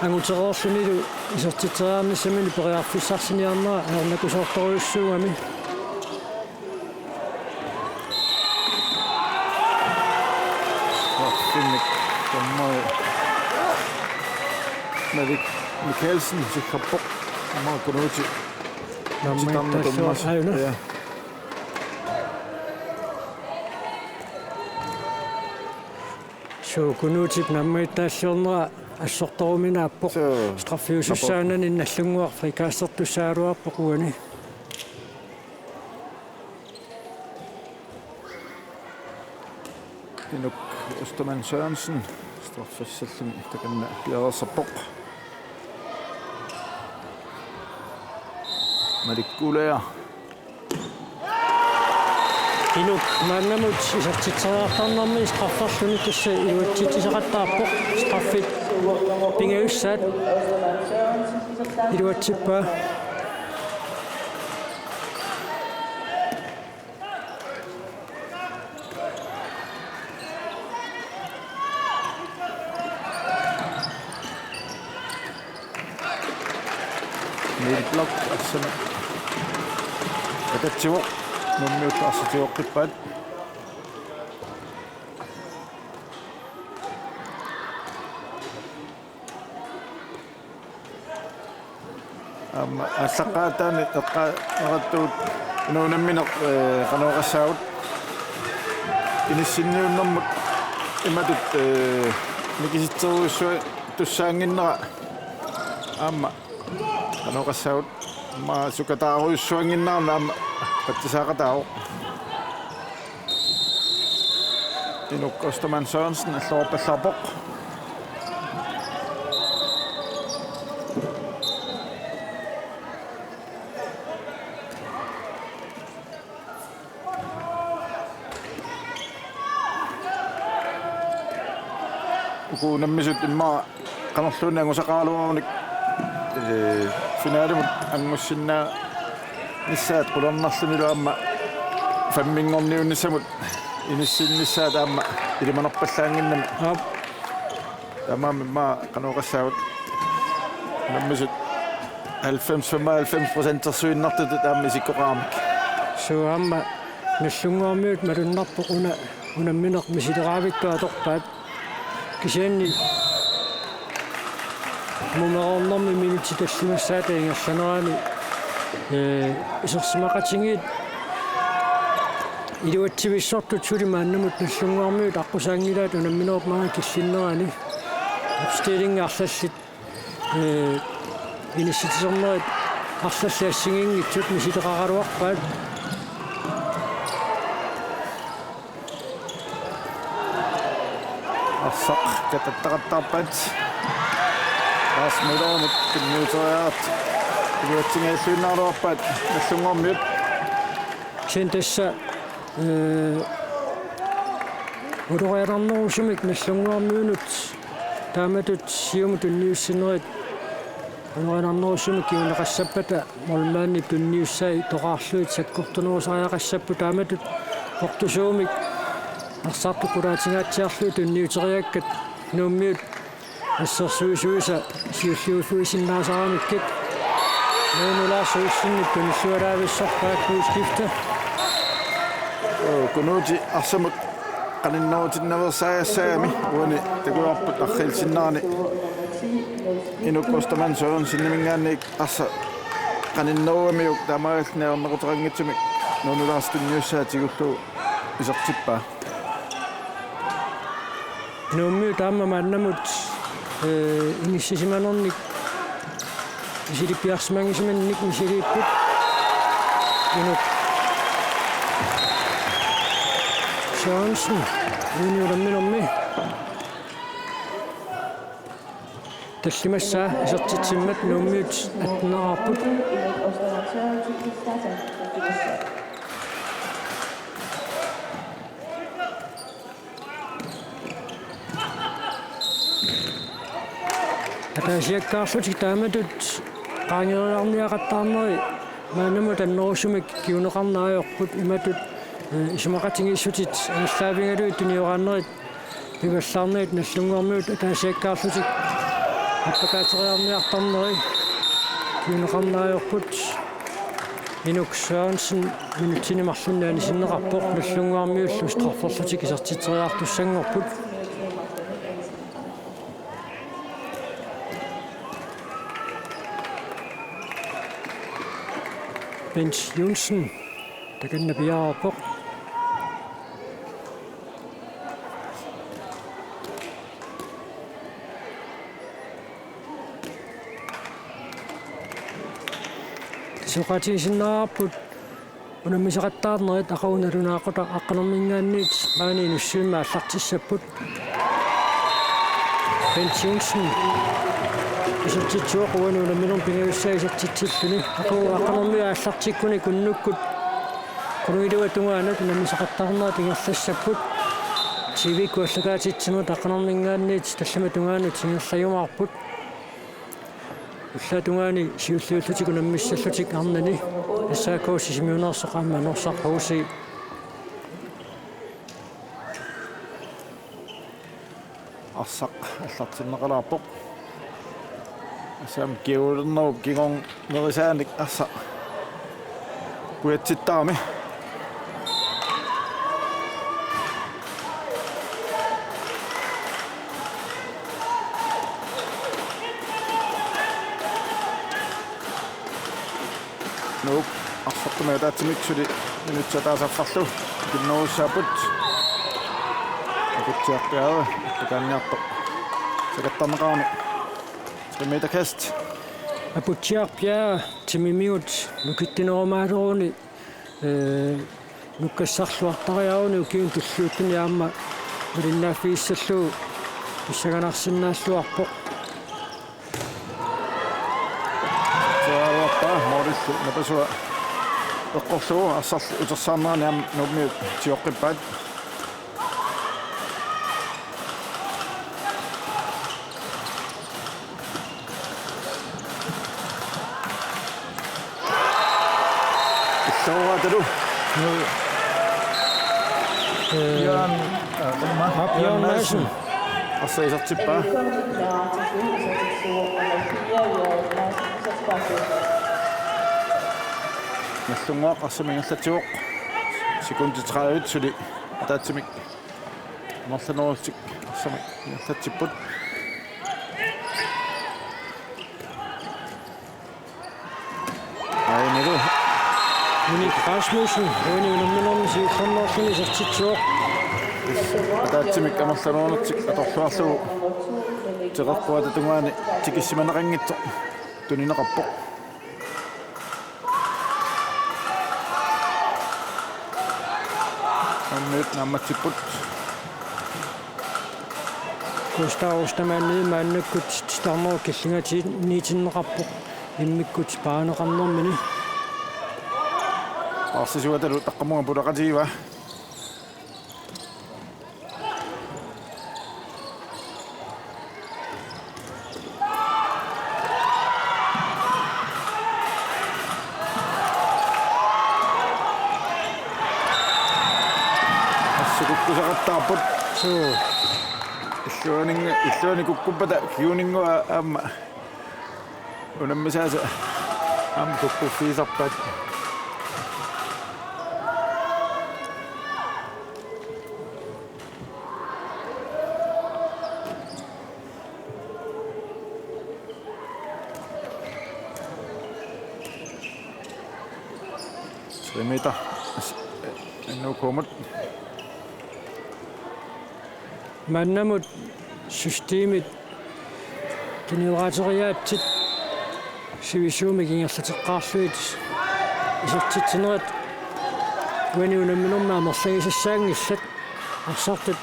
angutereerlunilu isertitseriarnissamini periarfissarsiniarnera ajornakusoortorujussuugami. Arfinik tammai Malik Mikkelsen sikkerpoq. Aamma Kunuuti. Nammittaassuaq. Titarna Thomas. Aajuna. Ja. Suu, Kunuutip nammittaassuarnera assortoruminaappoq. Suu. Straffiusussaanani Nallunnguaq frikastertussaagaluarpoq uani. Inuk Ostermann Sørensen straffissalluni takanna piareersarpoq. Malik Kuulaa. Inuk maannamut isertitseriartarnermi strafferluni tassa iluatsitsisaqattaarpoq. Straffit pingajussaat iluatsippaa. Lok assami. Atatsivoq. Nuummiut arsaq tigoqqippaat. Aamma aallaqqaataani eqqaaneqartugut unammineq, ee, qanoq oqassaagut. Inissinniunnermut imatut, ee, nikisitserujussuartussaannginnera aamma qanoq oqassaagut. Aamma sukataarujussuannginnerani aamma patsisaaqataavoq. Inuk Ostermann Sørensen alluarpallaarpoq. Uku unammisut immaqa qanorluunniit angusaqaraluarunik, ee, finalimut angussinnaanissaat qularnarlunilu aamma femminngorniunnissamut inissinnissaat aamma ilimanarpallaannginnami. Aap. Taamaammat immaqa qanoq oqassaagut. Unammisut halvfems femoghalvfems procentersuinnartutut aamma isikkoqaramik. Suu aamma Nagdlunguarmiut malunnarpoq una unammineq misileraavittut atorpaat. Kisianni mumeroornermi minutsit tallimassaata ingerlanerani, ee, isersimaqatigiit iluatsivissortut suli maannamut Nagdlunguarmiut aqqusaanngilaat unamminerup maanga killinnerani. Opstillingi arlallit, ee, inissitsiternerit arlallit assigiinngitsut misileqaraluarpaat. Arsaq katattaqattaarpaat. Lars Møllerimut tunniuteriaraat. Iluatsinngilluinnaruarpaat Nagdlunguarmiut. Kisianni tassa, ee, ulorianarnerusumik Nagdlunguarmiunut taamatut siumut tunniussinerit ulorianarnerusumik kinguneqassappata målmandip tunniussai toqaarlugit sakkortunerusariaqassapput taamatut portusuumik arsartut qulaatingaatsiarlugit tunniuteriakkat Nuummiut assersuisuisa siulliulluisinnaasaramikkit. Nuunu Lars Olsenip tunillualaavissorpaat udskifte. Kunuuti arsamut qaninnerutinnaveersaagassaagami uani takuarput arriilsinnaani Inuk Ostermann Sørenseniminngaanniit arsaq qaninneruamiuk taamaalilluni ernequteqanngitsumik Nuunu Lars tunniussaa tigullugu isertippaa. Nuummiut aamma maannamut, ee, inissisimanernik isilippiarsimanngisimannik misiliipput. Inuk Sørensen, uani unamminermi. Tallimassaa isertitsimmat Nuummiut atteneraarput. Ataasiakkaarlutik taamatut qaangerulaarniaqattaarneri maannamut annerusumik kinguneqarneq ajorput imatut, ee, isumaqatigiissutit angallaavigalugit tunioraannerit pivallaarnerit Nagdlunguarmiut ataasiakkaarlutik appakaateriarniartarneri kinguneqarneq ajorput. Inuk Sørensen minutsini marlunni anisinneqarpoq Nagdlunguarmiullu strafferlutik isertitseriartussanngorput. Bent Johnsen takanna piareerpoq. Soqatigisinnaarput unammisaqattaarnerit aqagu nalunaaqutaq aqqaneq-minngaanniit maani Nuummi aallartissapput. Bent Johnsen isertitsivoq uani unamminermi pingajussaa isertitsilluni. Aqagu aqqaneq-miut aallartikkuni kunnukkut qulingiluat tungaanut unammisaqattaarnerat ingerlassapput. T V-kkut aallakaatitsinut aqqaneq-minngaanniit tallimat tungaanut ingerlajumaarput. Ullaap tungaani siulliullutik unammissallutik arnani S A K Sisimiuneersoq aamma Norsaq H C. Arsaq aallartinneqalaarpoq. Sam kiulernerup kingornerisaanik arsaq pujatsittarami. Nuuk arsartumik ataatsimik suli minutsit ataaseq affarlu ikinnerussaapput. Aputsiaq Bjerre, apukaanniartoq sakattarneqarami. Tre meter kast. Aputsiaq Bjerre timimigut nukittunerumaaleruni, ee, nukkassarluartariaruni ukiuni tulliuttuni aamma malinnaaffigissallugu pissanganarsinnaalluarpoq. Tuaruappa målillu napasua eqqorlugu arsarlu utersaarnerani aamma Nuummiut sioqqippaat. Illuaatalu. Ee, Bjørn, øh, Bjørn Madsen. Arsaq isertippaa. Nagdlunguaq arsamik ingerlatsivoq. Sekundit tredive suli ataatsimik amerlanerulersut arsamik ingerlatsipput. Ainilu. Minik Rasmussen, uani unamminermi siullernerluni isertitsivoq. Ataatsimik amerlanerulersut atorluarlugu teqeqquata tungaani tikissimaneqanngitsoq tunineqarpoq. Nuummiut naammatsipput. Gustav Ostermann maannakkut titarnerup killingatuniitinneqarpoq immikkut paaneqarnermini. Arsaq sioqqaatalu taqqamunga pulaqatigivaa. Arsaq kukkusaqattaarput. Suu. Illuaninga, illuani kukkuppata kinguninnguaq aamma unammisaasa aamma kukkuffigisarpaat. Tre meter. Nuummut. Maannamut systemit tuniorateriaatsit sivisuumik ingerlateqqaarlugit isertitsinerit uani unamminermi amerlagisassaanngillat. Arsartut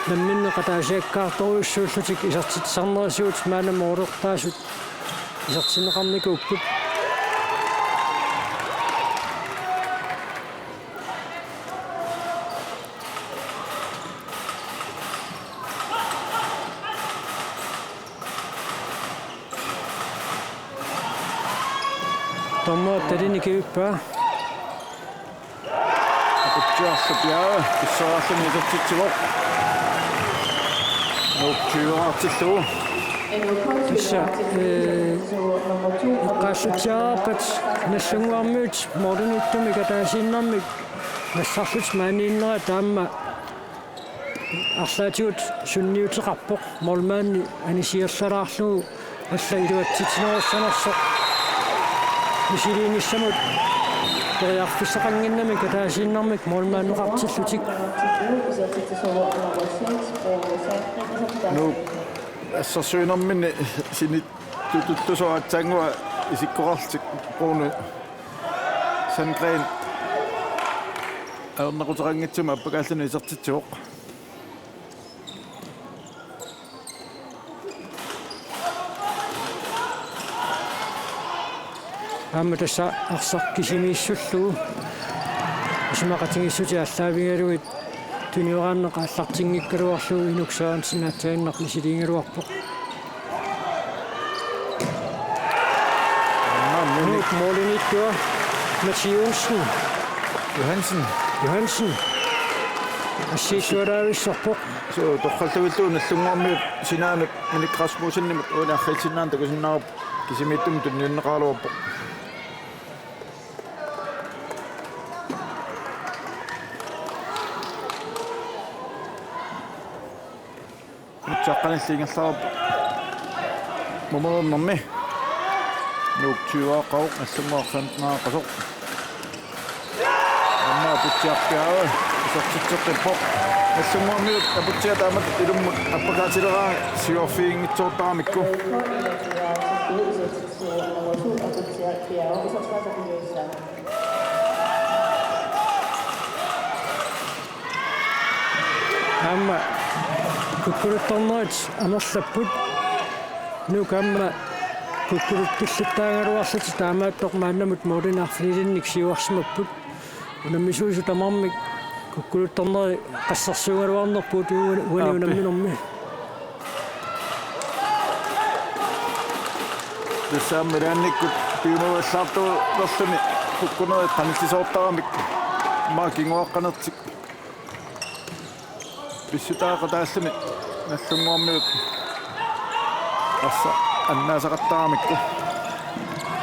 namminneq ataasiakkaartorujussuullutik isertitsisarnerisigut maanna moorertaasut isertinneqarnikuupput. Dommer Tadini Kivippa. Aputsiaq Bjerre, pissaarluni isertitsivoq. Nuuk tyveqartillugu. Tassa, ee, eqqaallutsiarpat Nagdlunguarmiut målimiittumik ataasiinnarmik nassarlutik maaniinnerat aamma arlaatigut sunniuteqarpoq, målmandi anisiallalaarlugu alla iluatsitsinerussanersoq. Misiliinissamut periarfissaqannginnamik ataasiinnarmik målmandeqartillutik. Nuuk assersuinerminni sinittutullusoq aatsaannguaq isikkoqarlutik Bruno Sandgreen ajornaquteqanngitsumik appakaalluni isertitsivoq. Aamma tassa arsaq kisimiissullugu isumaqatigiissutit aallaavigalugit tunioraanneq aallartinngikkaluarlugu Inuk Sørensen aatsaannguaq misiliigaluarpoq. Maanna Nuuk målimiittua Mats Johansen. Johansen. Johansen. Assiitsualaavissorpoq. Suu, torralluillugu Nagdlunguarmiut sinaanut Minik Rasmussenimut uani arriitsinnaanut takusinnaavarput, kisimiittumik tunniunneqaraluarpoq. Aputsiaq qanilli ingerlareerpoq mumereernermi. Nuuk tyveqarpoq, Nagdlunguaq femteneqarpoq. Aamma Aputsiaq Bjerre isertitseqqippoq. Nagdlunguarmiut Aputsiaq taamatut ilummut appakaatileraangat siuarfiginngitsoortaramikku. Aamma kukkuluttornerit amerlapput. Nuuk aamma kukkuluttullattaagaluarlutik, taamaattoq maannamut målinik arfinilinnik siuarsimapput. Unammisuusut tamarmik kukkuluttornerit qassersuugaluarnerput uani, uani Aappi. Unamminermi. Tassa aamma ilaannikkut piumavallartuulerluni kukkunerit qanillisoortaramik, aamma kinguaqqanertik pissutaaqataalluni Nagdlunguarmiut arsaq annaasaqattaramikku.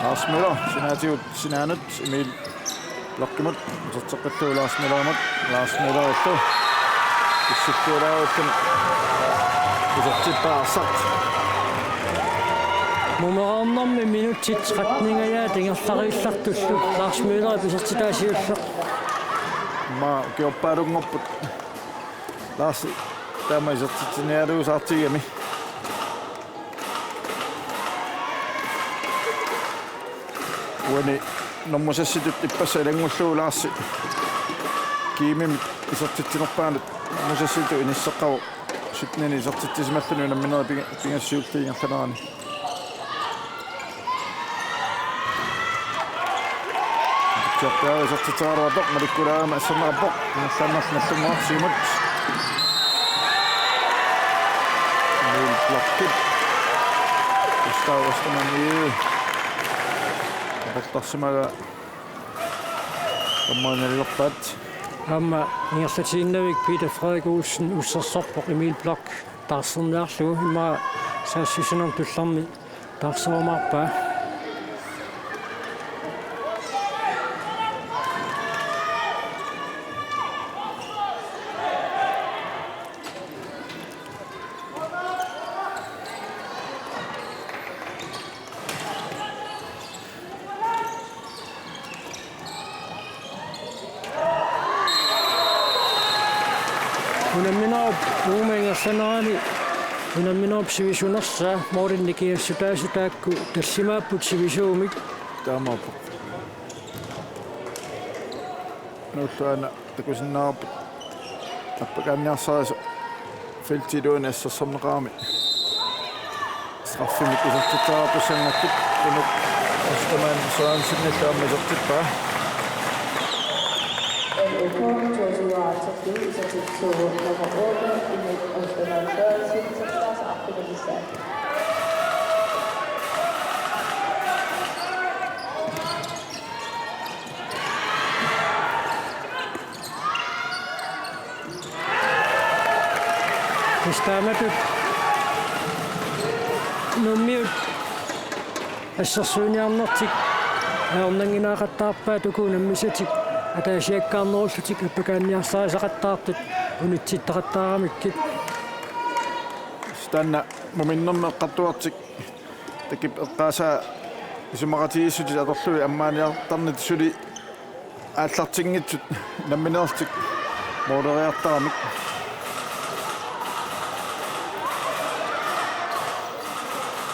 Lars Møller sinaatigut sinaanut Emil Blochimut iserteqqillugu Lars Møllerimut. Lars Møllerillu pissutsialaarulluni isertippaa arsaq. Mumereernermi minutsit tretten-ingajaat ingerlariillartullu Lars Møllerip isertitaa siulleq. Aamma ukiorpaalunngorput Lars taama isertitsinialuusaartigigami. Uani normu seksitut ippassaq ilanngullugu Lars Kiimimit isertitsinerpaanut normu seksitut inisseqqavoq syttenini isertitsisimalluni unamminerit pinga-, pingasut siulliit ingerlanerani. Aputsiaq Bjerre isertitseraluartoq, malikkulaagama asserneqarpoq. Ingerlaannarlugu Nagdlunguaq siumut. Emil Blochip. Gustav Ostermann. Aportarsimagaa. Aamma nalilerpaat. Aamma ingerlatiinnavik Peter Frederik Olsen ussersorpoq Emil Bloch taarserniarlugu, immaqa saassussinermut tullermi taarserumaarpaa. Unamminerup uuma ingerlanerani unamminerup sivisunersaa målinik nikingassutaasut taakku tallimaapput sivisuumik. Taamaappoq. Nuulluana takusinnaavarput appakaanniarsarisoq feltip iluani assersorneqarami straffimik isertitseriartussanngortut. Unuk Ostermann Sørensenillu aamma isertippaa. N O K toogtyve isertittuuvoq nummer otte, Unuk Ostermann Sørensen, seksogtres arfinilissaat. Tassa taamatut Nuummiut assersuiniarnertik ajornannginneraqattaarpaat uku unammisatik ataasiakkaarnerullutik appakaanniarsaarisaqattaartut unitsittaqattaaramikkit. Taanna muminnermi eqqartugartik Takip eqqaasaa isumaqatigiissutit atorlugit ammaaniartarnerit suli aallartinngitsut nammineerlutik mooleriartaramik.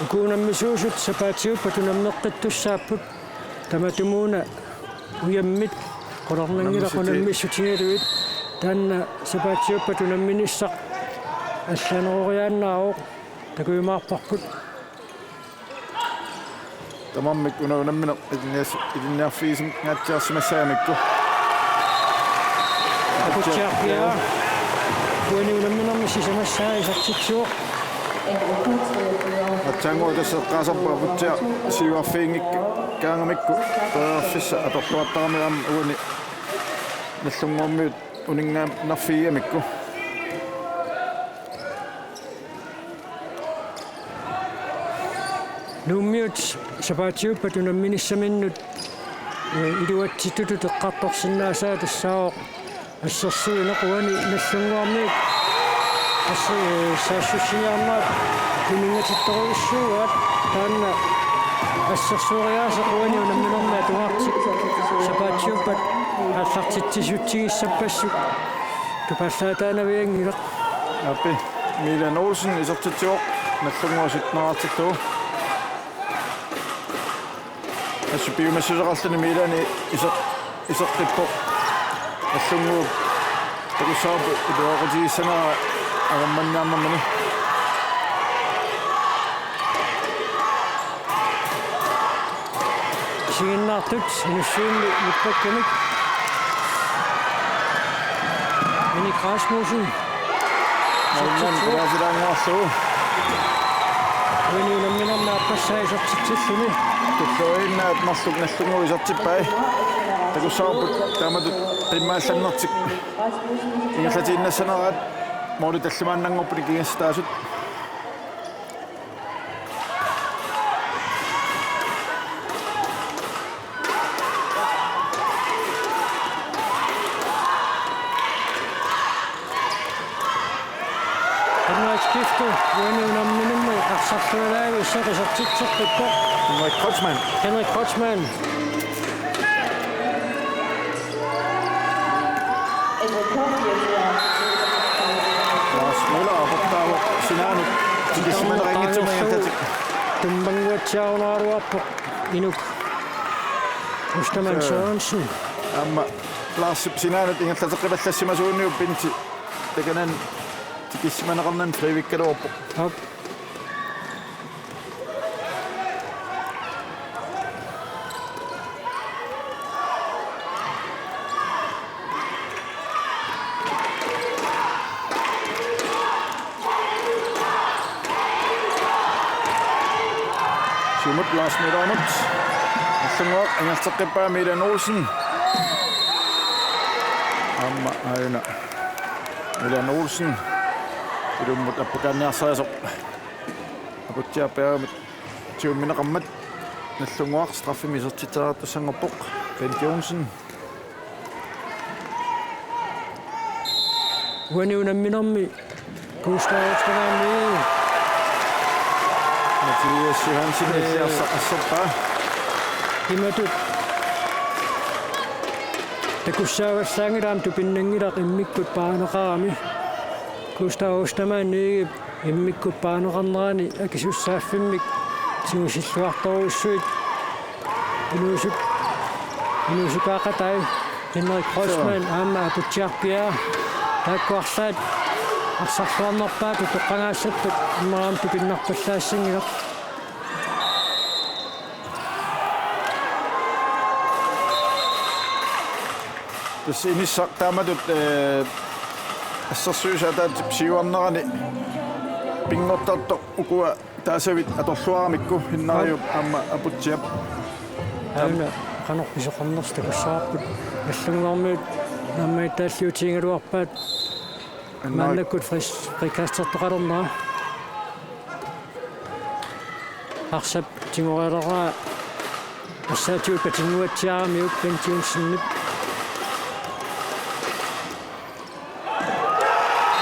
Uku unammisuusut sapaatiuppat unammeqqittussaapput, tamatumuuna ujammit qularnanngilaq. Unammissutit. Unammissutigalugit, taanna sapaatiuppat unamminissaq allaaneroriaannaavoq, takujumaarparput. Tamarmik una unammineq ilinnias-, ilinniarfigisinngaatsiarsimassagamikku. Aputsiaq Bjerre. Uani unamminermi sisamassaa isertitsivoq. Aatsaannguaq tassa eqqaasarput Aputsiaq siuarfiginngikkaangamikku periarfissaq atorluartarami, aamma uani Nagdlunguarmiut uninngaannarfigigamikku. Nuummiut sapaatiuppat unamminissaminnut, eh, iluatsitutut eqqartorsinnaasaat tassaavoq assersuineq. Uani Nagdlunguarmiut asser-, eh, saassussiniarnerat tuninngatittorujussuugaat, taanna assersueriaaseq uani unamminermi atugartik sapaatiuppat aallartitsissutigissappassuk tupaallaataanavianngilaq. Aappi, Milan Olsen isertitsivoq, Nagdlunguaq syttenerartillugu. Assut piumassuseqarluni Milani iseq-, iseqqippoq. Nagdlunguup takussavarput iluaqutigissanera arammanniarnermini. Isiginnaartut Inussivimmi nippakkamik. Minik Rasmussen. Aamma pulaasilaannguarlugu. Uani unamminermi aappassaa isertitsilluni. Tulluinnaat marluk Nagdlunguup isertippai. Takussavarput taamatut qimmaallannertik ingerlatiinnassaneraat, måli tallimaannanngorput nikingassataasut. Henrik Skifte, uani unamminermi arsarlualaaviusoq isertitseqqippoq. Henrik Kreutzmann. Henrik Kreutzmann. Lars Møller aportaavoq sinaanut tikissimaneqanngitsumik ingerlateq. Tummannguatsiarunaraluarpoq Inuk Ostermann Sørensen. Aamma Larsip sinaanut ingerlateqqipallassimasuuguniuk Benti takanani tikissimaneqarnani frivikkaluarpoq. Aap. Siumut Lars Møllerimut. Nagdlunguaq ingerlateqqippaa Milan Olsen. Aamma aajuna Milan Olsen. Ilummut appakaanniarsarisoq. Aputsiaq peerami siummineqarmat Nagdlunguaq straffimik isertitseriartussanngorpoq. Bent Johnsen. Uani unamminermi Gustav Ostermann. Mathias Johansen. Ee. Illiarsa asserpaa. Imatut takussaavallaanngilaq aamma tupinnanngilaq immikkut paaneqarami. Gustav Ostermann Egedep immikkut paaneqarnerani akisussaaffimmik tigusilluartorujussuit inuusuk-, inuusukaaqatai Henrik Kreutzmann aamma Aputsiaq Bjerre taakku arlaat arsarluarnerpaatut toqqagaassappata immaqa aamma tupinnarpallaassanngilaq. Tassa inissaq taamatut, ee, assersuisut ataatsip siuarnerani pinngortartoq ukua taasavit atorluaramikku Hinnariup aamma Aputsiap. Aana qanoq pisoqarnersoq takussavarput. Nagdlunguarmiut naammagittaalliutigigaluarpaat. Anna- maannakkut fris-, frikastertoqalernera. Arsap tigoriarlunga assaatigut patinnguatsiaramiuk Bent Johnsenip.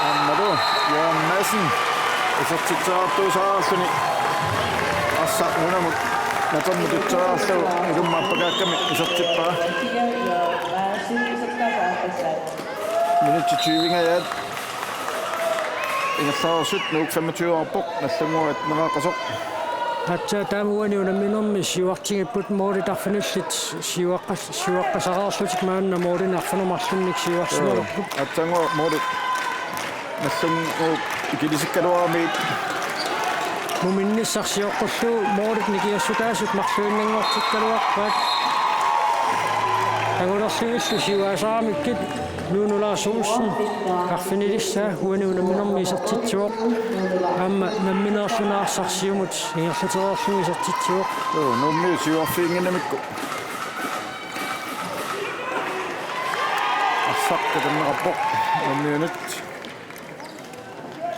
Aammalu Jørgen Madsen isertitseriartuusaarluni arsaq unamut natermut tutseriarlugu ilummut appakaakkami isertippaa. Minutsit tyvengajaat ingerlareersut, Nuuk femogtyveerpoq, Nagdlunguaq atteneraaqqasoq. Aatsaat taama uani unamminermi siuartigipput, målit arfinillit siuaqqas-, siuaqqasareerlutik maanna målinik arfineq-marlunnik siuarsimavarput. Joo, aatsaannguaq målit Nagdlunguup ikilisikkaluaramigit. Muminnissaq sioqqullugu målit nikiassutaasut marluinnanngortikkaluarpaat. Angulerlugillu siuaasaramikkit Nuunu Lars Olsen arfinilissaa uani unamminermi isertitsivoq. Aamma nammineerluni arsaq siumut ingerlatereerlugu isertitsivoq. Joo, Nuummiut siuarfiginnginnamikku. Arsaq takanneqarpoq Nuummiunut.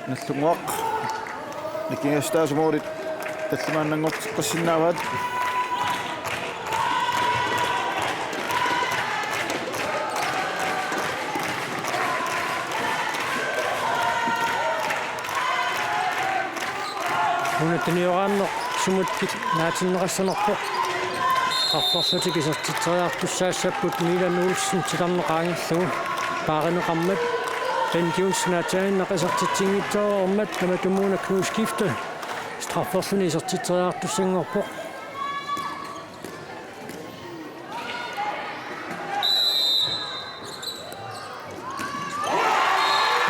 Nagdlunguaq. Nikingassutaasut målit tallimaannanngorteqqissinnaavaat. Una tunioraanneq sumut kil-, naatinneqassanerpoq. Strafferlutik isertitseriartussaassapput Milan Olsen titarneq qaangerlugu. Paarineqarmat Bent Johnsen aatsaannaq isertitsinngitsoormat tamatumuuna Knud Skifte strafferluni isertitseriartussanngorpoq.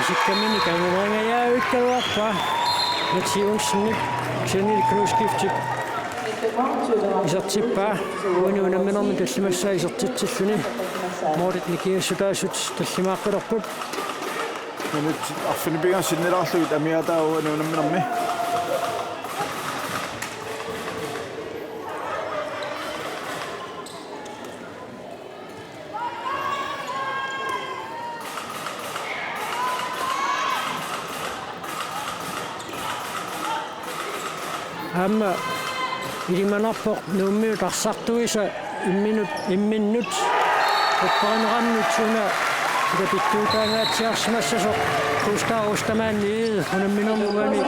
Isikkamini kangumaangajaavittuarpaa. Mats Johnsenip, Kjell Knud Skiftip. Isertippaa. Uani unamminermi tallimassaa isertitsilluni. Målit nikingassutaasut tallimaaqqilerput. Minutsit arfineq-pingasut sinnilaarlugit amiaataa uani unamminermi. Aamma ilimanarpoq Nuummiut arsartuisa imminut, imminnut upperinerannut una ilapittuutaangaatsiarsimassasoq Gustav Ostermann Egede unamminermi uani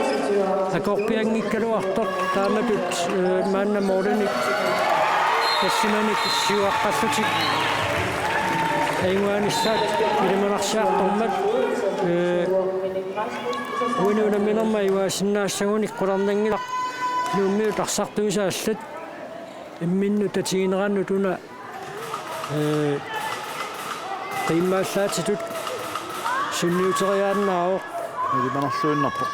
akorpianngikkaluartoq taamatut, eh, maanna målinik tassimanik siuaqqallutik ajunngitsunissaat ilimanarsiartormat, eh, uani unamminermi ajugaasinnaassaguni qularnanngilaq Nuummiut arsartuisa allat imminnut tatiginerannut una, eh, qiimmaallaatitut sunniuteriaannaavoq. Ilimanarluinnarpoq.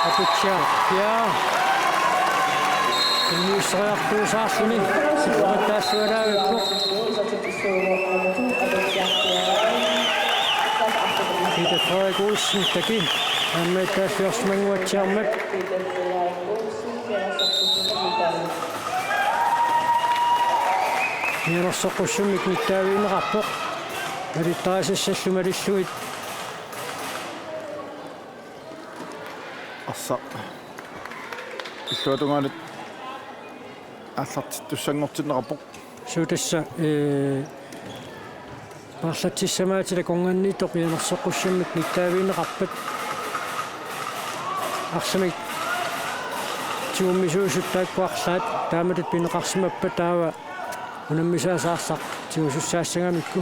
Aputsiaq, ja. Unnuissariartuusaarluni. Sipamataallualaavippoq. Peter Frederik Olsen, taki. Aamma taalliorsimannguatsiarmat. Mianersoqqussummik nittaavigineqarpoq. Malittarisassat malillugit. Arsaq. Illuatungaanut aallartittussanngortinneqarpoq. Suu tassa, eh, paarlatsissamaatilik akornanniittoq mianersoqqussummik nittaavigineqarpat. Arsamik tigummisuusut taakku arlaat taamatut pineqarsimappat taava unammisaasa arsaq tigusussaassagamikku.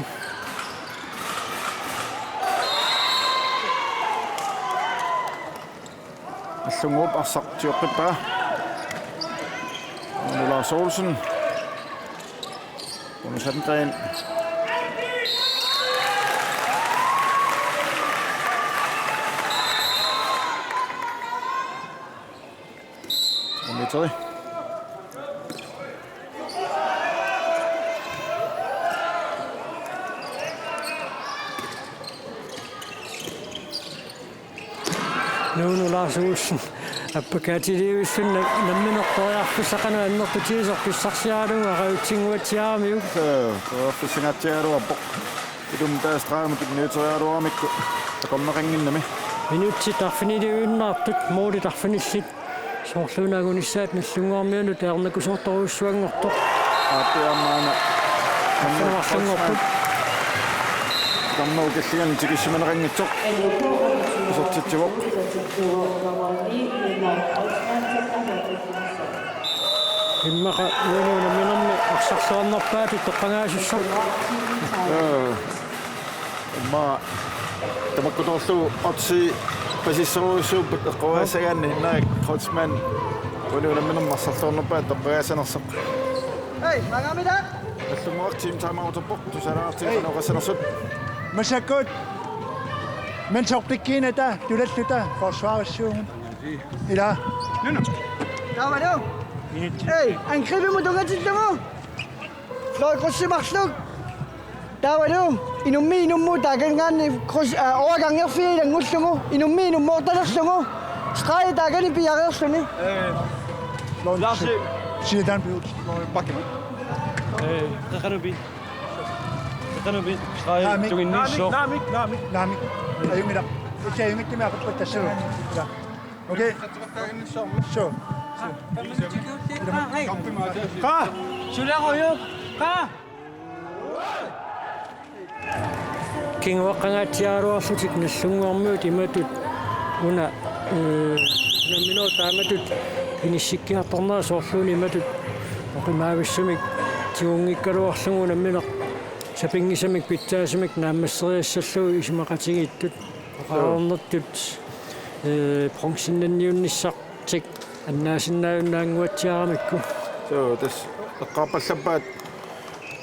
Nagdlunguup arsaq tiguqqippaa. Ole Lars Olsen. Ole Sandgren. Ole Mitri. Nuunu Lars Olsen. Appakaatiliivilluni nammineq periarfissaq qanoq annertutigisoq pissarsiaralugu aqagutsinnguatsiaramiuk. Ee, periarfissangaatsiaraluarpoq. Ilumut taava straffemik tunniuteriaraluaramikku akornaqannginnami. Minutsit arfiniliinnartut målit arfinillit. Soorluuna angunissaat Nagdlunguarmiunut ajornakusoortorujussuanngortoq. Aappi aamma una. Arfineq-marlunngorput. Tarnera killinganni tikissimaneqanngitsoq. Isertitsivoq. Immaqa uani unamminermi arsarluarnerpaatut toqqagaasussaq. Ee. Immaqa tamakkutoorlugu oddsi pasissorujussuupput eqqoriassagaanni Henrik Kreutzmann uani unamminermi arsarluarnerpaatut toqqagaassanersoq. Hej, mange om i dag? Nagdlunguaq team timeouterpoq, tusarnaartigut qanoq oqassanersut. Massakkut. Men sortikkiinata tulalluta forsvarersuugut. Ila. Taavalu. Hej, angribimut tunngatillugu. Fløj krydsi marluk. Taavalu inummit inummut taakanngaanniit kryds, aa, overgangerfiit ilanngullugu, inummit inummoortalerlugu. Streg, der kan I piareerluni. Lars. Sidan piut. Bakke. Eh, der kan du bi. Der kan du bi. Streg, naamik, du kan lige naamik, så. Naamik, naamik, naamik. Ajunngilaq. Ikke ajunngitsumik apeqqut tassalu. Ja. Okay. Sure. Qa. Sularujuk. Qa. Kinguaqqangaatsiaraluarlutik Nagdlunguarmiut imatut una, eh, unamminerup taamatut inissikkiartornera soorluuna imatut oqimaavissumik tigunngikkaluarlugu unammineq sapinngisamik pitsaasumik naammasseriassallugu isumaqatigiittut oqareernertut, eh, bronzinnanniunnissartik annaasinnaajunnaannguatsiaramikku. Suu, tassa eqqarpallappaat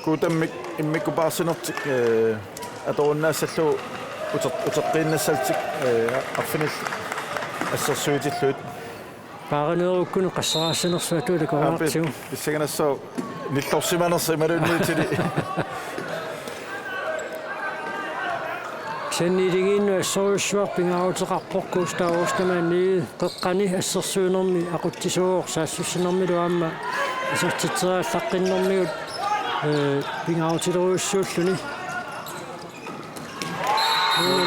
Guutammik immikkupaarsinertik, eh, atorunnaassallugu uteq-, uteqqiinnassallutik, eh, arfinillit assersuutillugit. Paarineerukkunni qassaraassanersuatut takoraartigu. Aappi, pissanganassaaq nillorsimanersoq imaluunniit suli. Kisianni iligiinnut assorujussuaq pingaaruteqarpoq Gustav Ostermann niende qeqqani assersuinermi aqutsisuuvoq saassussinermilu aamma isertitseriallaqqinnermigut, eh, pingaarutilerujussuulluni.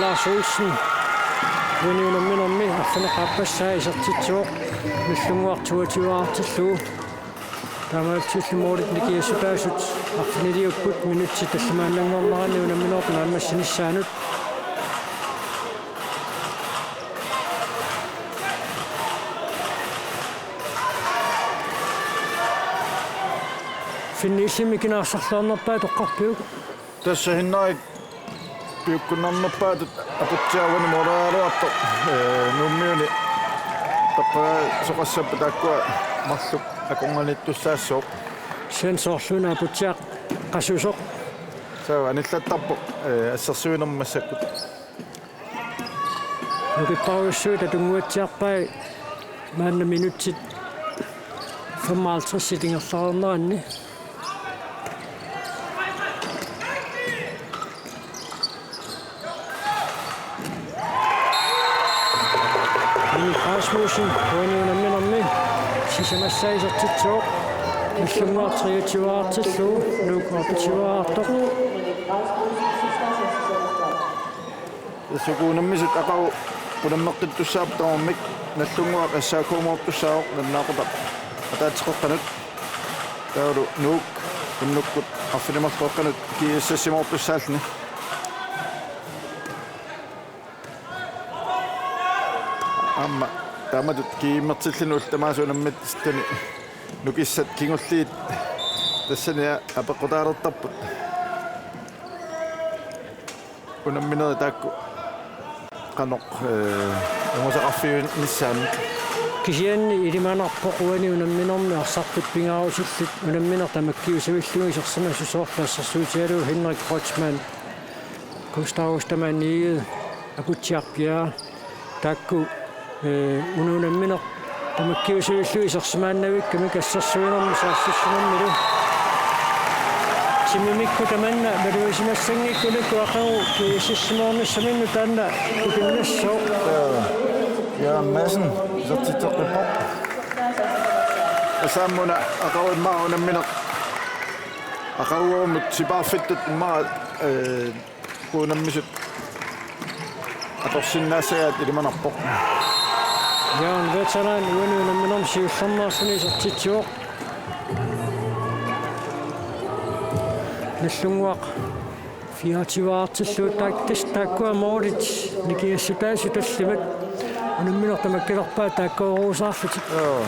Lars Olsen. Uani unamminermi arfineq-aappassaa isertitsivoq Nagdlunguaq toogtyveaartillugu. Taamaalillutillu målit nikiassutaasut arfiniliupput minutsit tallimaannanngorneranni unamminerup naammassinissaanut. Finni illimmi kina arsarluarnerpaat toqqarpiuk? Tassa Henrik piukkunnarnerpaatut Aputsiaq uani måleriaraluartoq, eh, Nuummiuni toqqagasoqassappat taakkua marluk akornanniittussaassooq. Kisianni soorluuna Aputsiaq qasusoq. Suu, anillattarpoq, eh, assersuinermi massakkut. Nukipparujussuit atunnguatsiarpai maanna minutsit femoghalvtreds ingerlareerneranni. Minik Rasmussen, uani unamminermi sisamassaa isertitsivoq. Nagdlunguaq treogtyveaartillugu, Nuuk otteogtyveaartoq. Tassa uku unammisut aqagu unammeqqittussaapput tamarmik, Nagdlunguaq S A K-moortussaavoq nalunaaqutaq ataatsip qeqqanut. Taavalu Nuuk unnukkut arfineq-marluk qeqqanut G S S-imoortussaalluni. Aamma taamatut G M-ertilluni ullut tamaasa unammittani nukissat kingulliit tassani apeqqutaalertarput. Unamminerit taakku qanoq, eh, angusaqarfiunissaannik. Kisianni ilimanarpoq uani unamminermi arsartut pingaarutillit unammineq tamakkiusavillugu isersimasut, soorlu assersuutigalugu Henrik Kreutzmann, Gustav Ostermann niende, Aputsiaq Bjerre. Taakku, eh, una unammineq tamakkiusavillugu isersimaannavikkamik assersuinermi saassussinermilu. Timimikkut tamanna malugisimanngikkunikkut aqagu G S S-imoornissaminnut taanna tupinnassaaq. Ja, Madsen, isertitseqqippoq. Tassa aamma una aqagu immaqa unammineq aqaguagumut sipaarfittut immaqa, eh, unammisut atorsinnaassagaat ilimanarpoq. Jaan Veteran uani unamminermi siullermeerluni isertitsivoq. Nagdlunguaq fireogtyveaartillugu, taak-, tassa taakkua målit nikiassutaasut tallimat unammineq tamakkilerpaat taakkuurusaarlutik. Joo.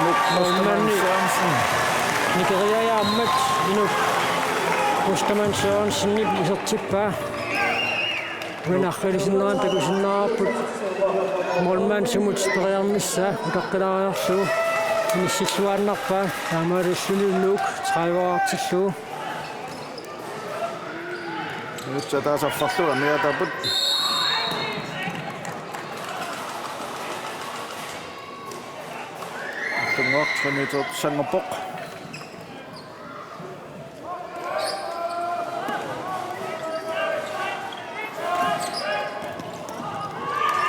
Inuk Ostermann Sørensen. Nikeriajaammat Inuk Ostermann Sørensenip isertippaa. Una arrilisinnerani takusinnaavarput målmand sumut periarnissaa utaqqilaariarlugu inissilluaannarpaa, taamaalilluni Nuuk trediveaartillugu. Minutsit ataaseq affarlu amigaataapput. Nallunnguaq tremiitoortussanngorpoq.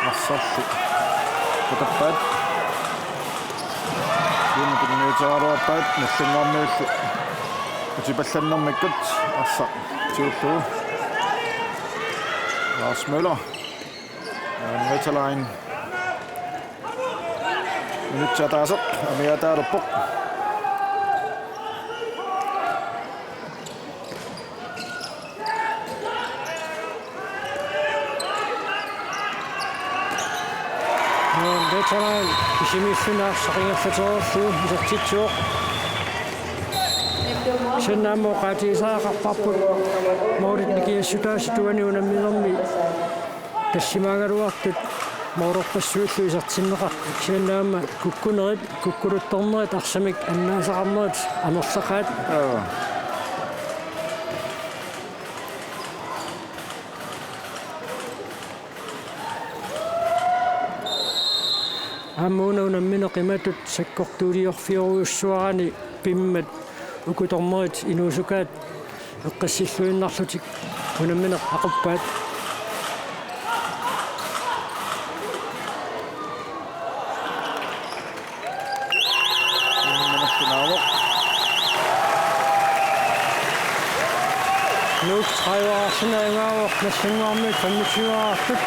Arsarlu tutappaat. Siumut tunniuteriaraluarpaat Nallunnguarmiullu. Utipallannermikkut arsaq tigullugu. Lars Møller. Aaron Veterlain. Minutsit ataaseq amigaataalerpoq. Veteran isimiilluni arsaq ingerlatereerlugu isertitsivoq. Kisianni aamma oqaatigisariaqarparput målit nikingassutaasa atuani unamminermi tallimaagaluartut målerpassuillu isertinneqartut. Kisianni aamma kukkunerit, kukkuluttornerit arsamik annaasaqarnerit amerlaqaat. Joo. Aamma una unammineq imatut sakkortuuliorfiorujussuarani pimmat uku dommerit inuusukaat eqqissilluinnarlutik unammineq aquppaat. Nuuk tredive-rarluni ajugaavoq, Nallunnguarmiut femogtyve-rartut.